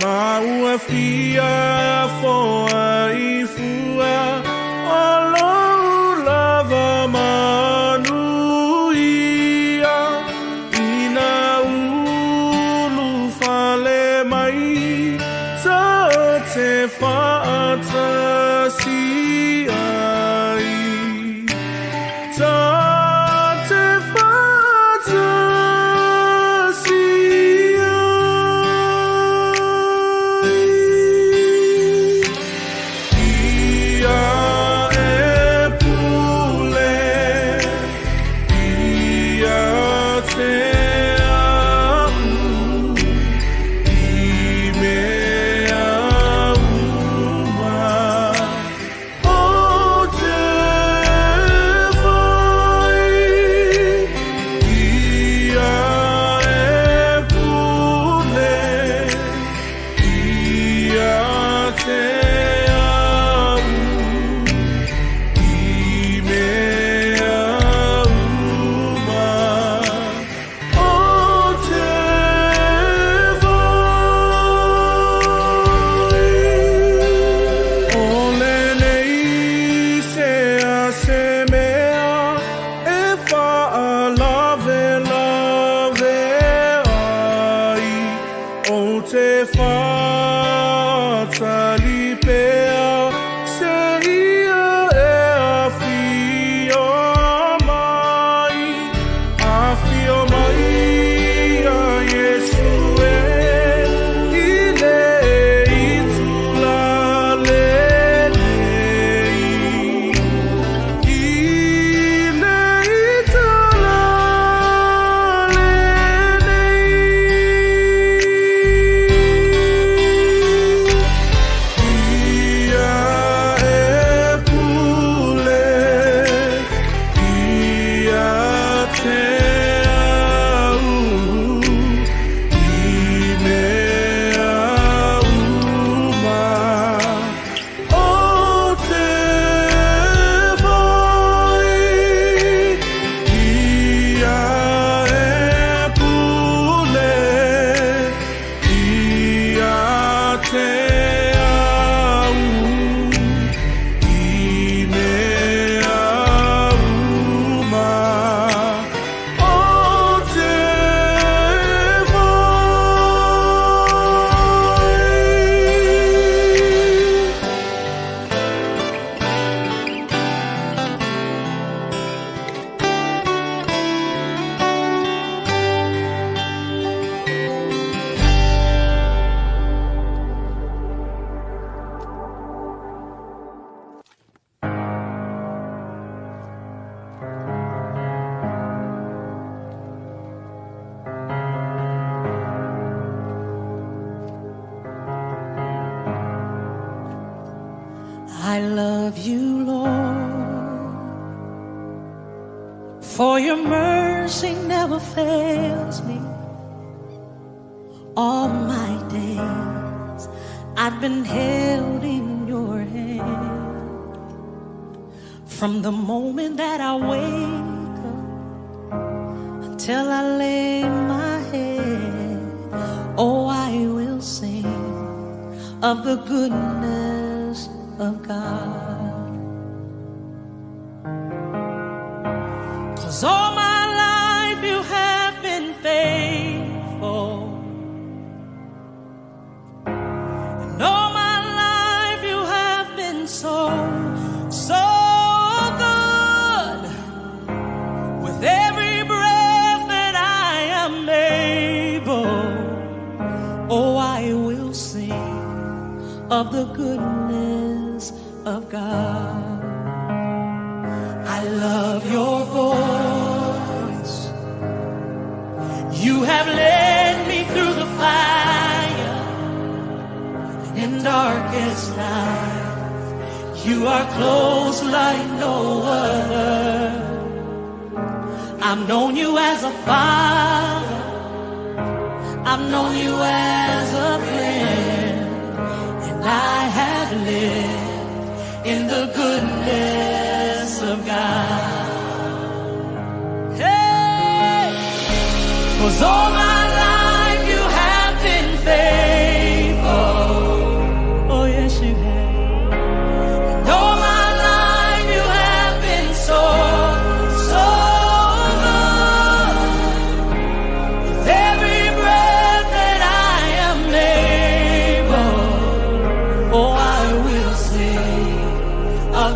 Ma ua fia foa i fua o lou lava manuia ina ulu fale mai ta te faatasi ai. Ta te faatasi ai. Ia e pule, ia te au, i mea uma o te fai. Ia e pule, ia te au, i mea uma o te fai. O lenei se a se mea e whaalave lave ai o te whātalipea se ia e awhio mai. Awhio mai a Yesu e i le itula lenei. I le itula lenei. Ia e pule, ia te au, i mea uma o te fai. Ia e pule, ia te au, i mea uma o te fai. I love you, Lord, for your mercy never fails me. All my days I've been held in your hand. From the moment that I wake up until I lay my head, oh, I will sing of the goodness of God. 'Cause all my life you have been faithful. And all my life you have been so, so good. With every breath that I am able, oh, I will sing of the goodness of God. I love your voice. You have led me through the fire and in darkest night. You are close like no other. I've known you as a father. I've known you as a friend. And I have lived in the goodness of God. Hey! 'Cause all my life you have been faithful.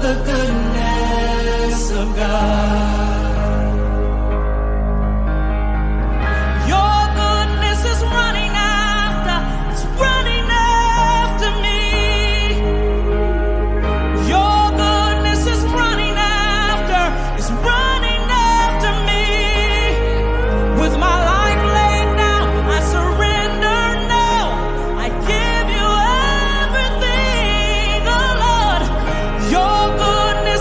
the goodness of God. Your goodness is running after, it's running after me. Your goodness is running after, it's running after me. With my life laid down, I surrender now. I give you everything, oh Lord. Your goodness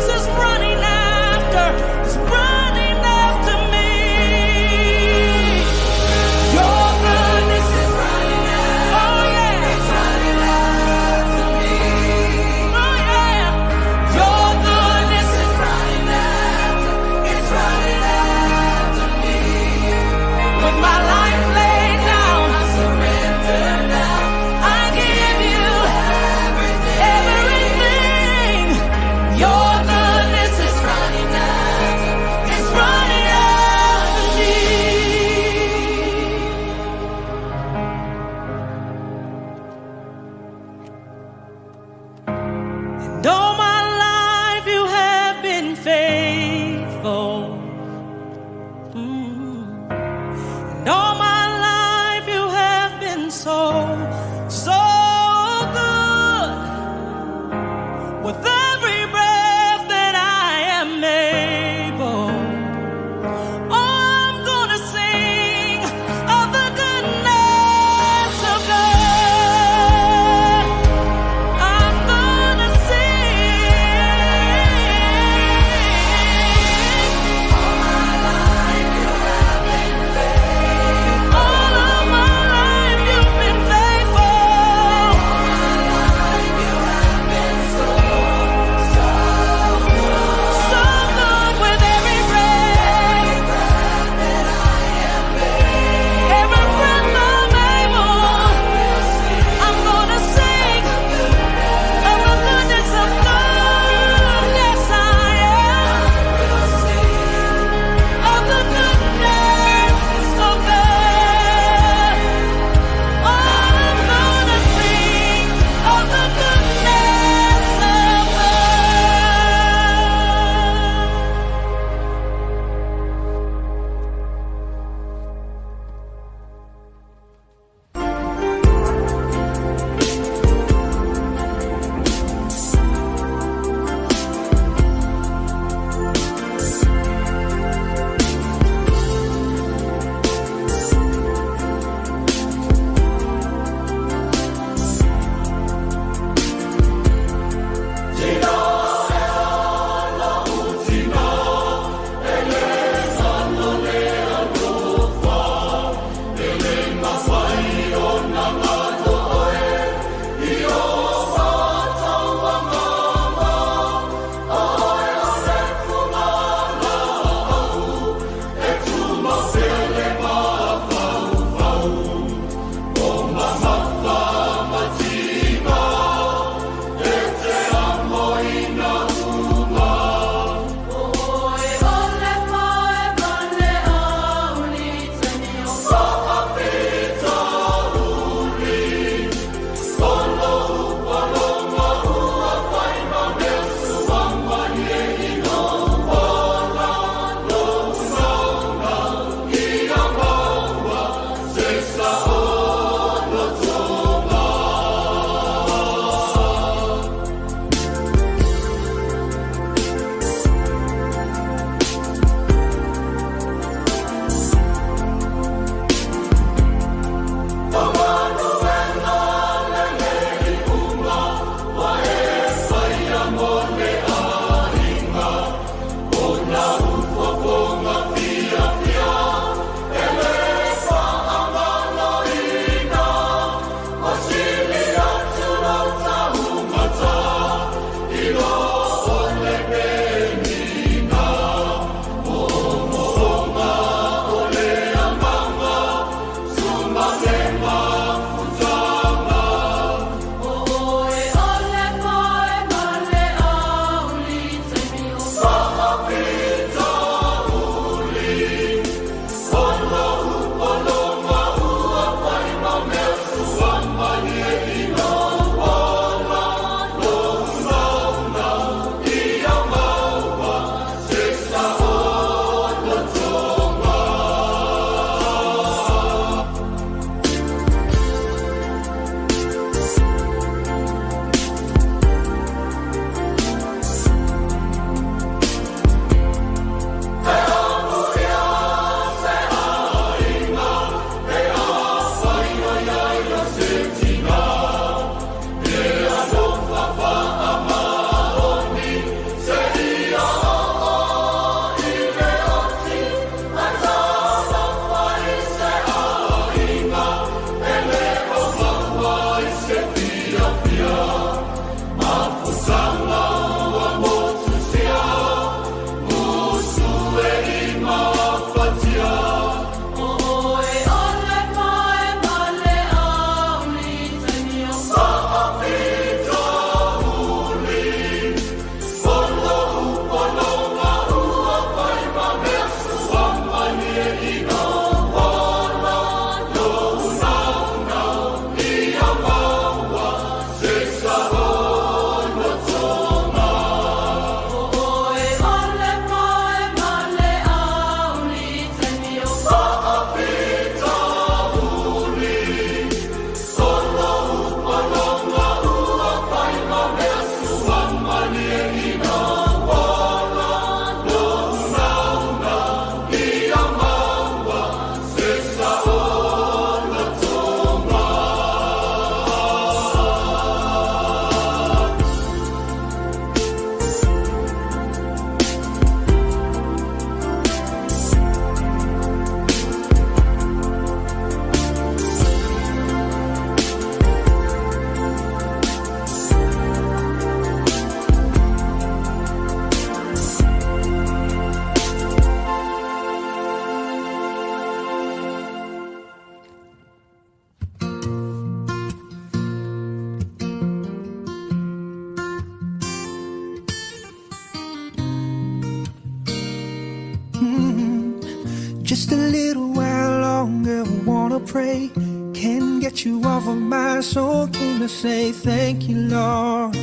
Just a little while longer, wanna pray. Can't get you off of my soul. Came to say thank you, Lord,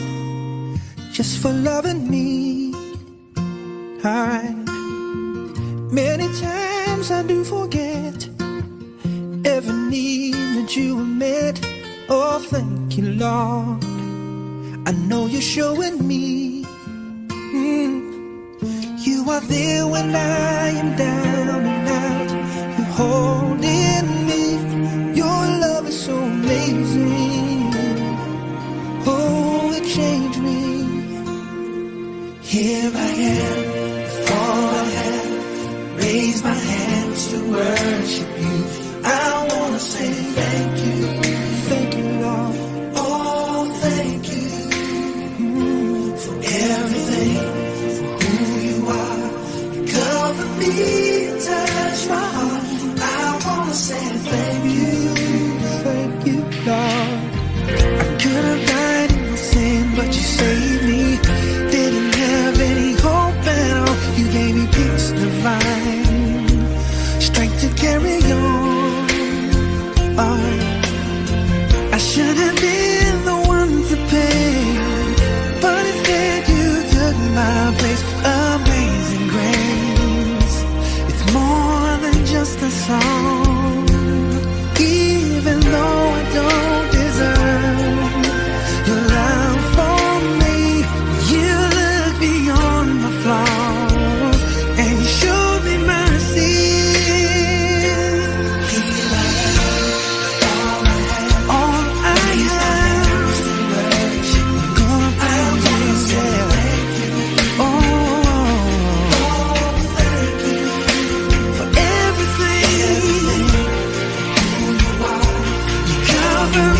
just for loving me. I, many times I do forget every need that you have met. Oh, thank you, Lord. I know you're showing me. You are there when I am down and out. You're holding me. Your love is so amazing. Oh, it changed me. Here I am, with all I have. Raise my hands to worship you. I want to say thank you. Thank you, Lord. Oh, thank you for everything, for who you are. You cover me, touch my heart. I want to say thank you. Thank you, Lord. I could have died in my sin, but you saved me. Didn't have any hope at all. You gave me peace divine, strength to carry on. Oh, I should have been the one to pay, but instead you took my place. Amazing grace, it's more than just a song. Even though I don't deserve your love for me, you look beyond my flaws and you showed me mercy. All I have, gonna praise you. Oh, for everything. You cover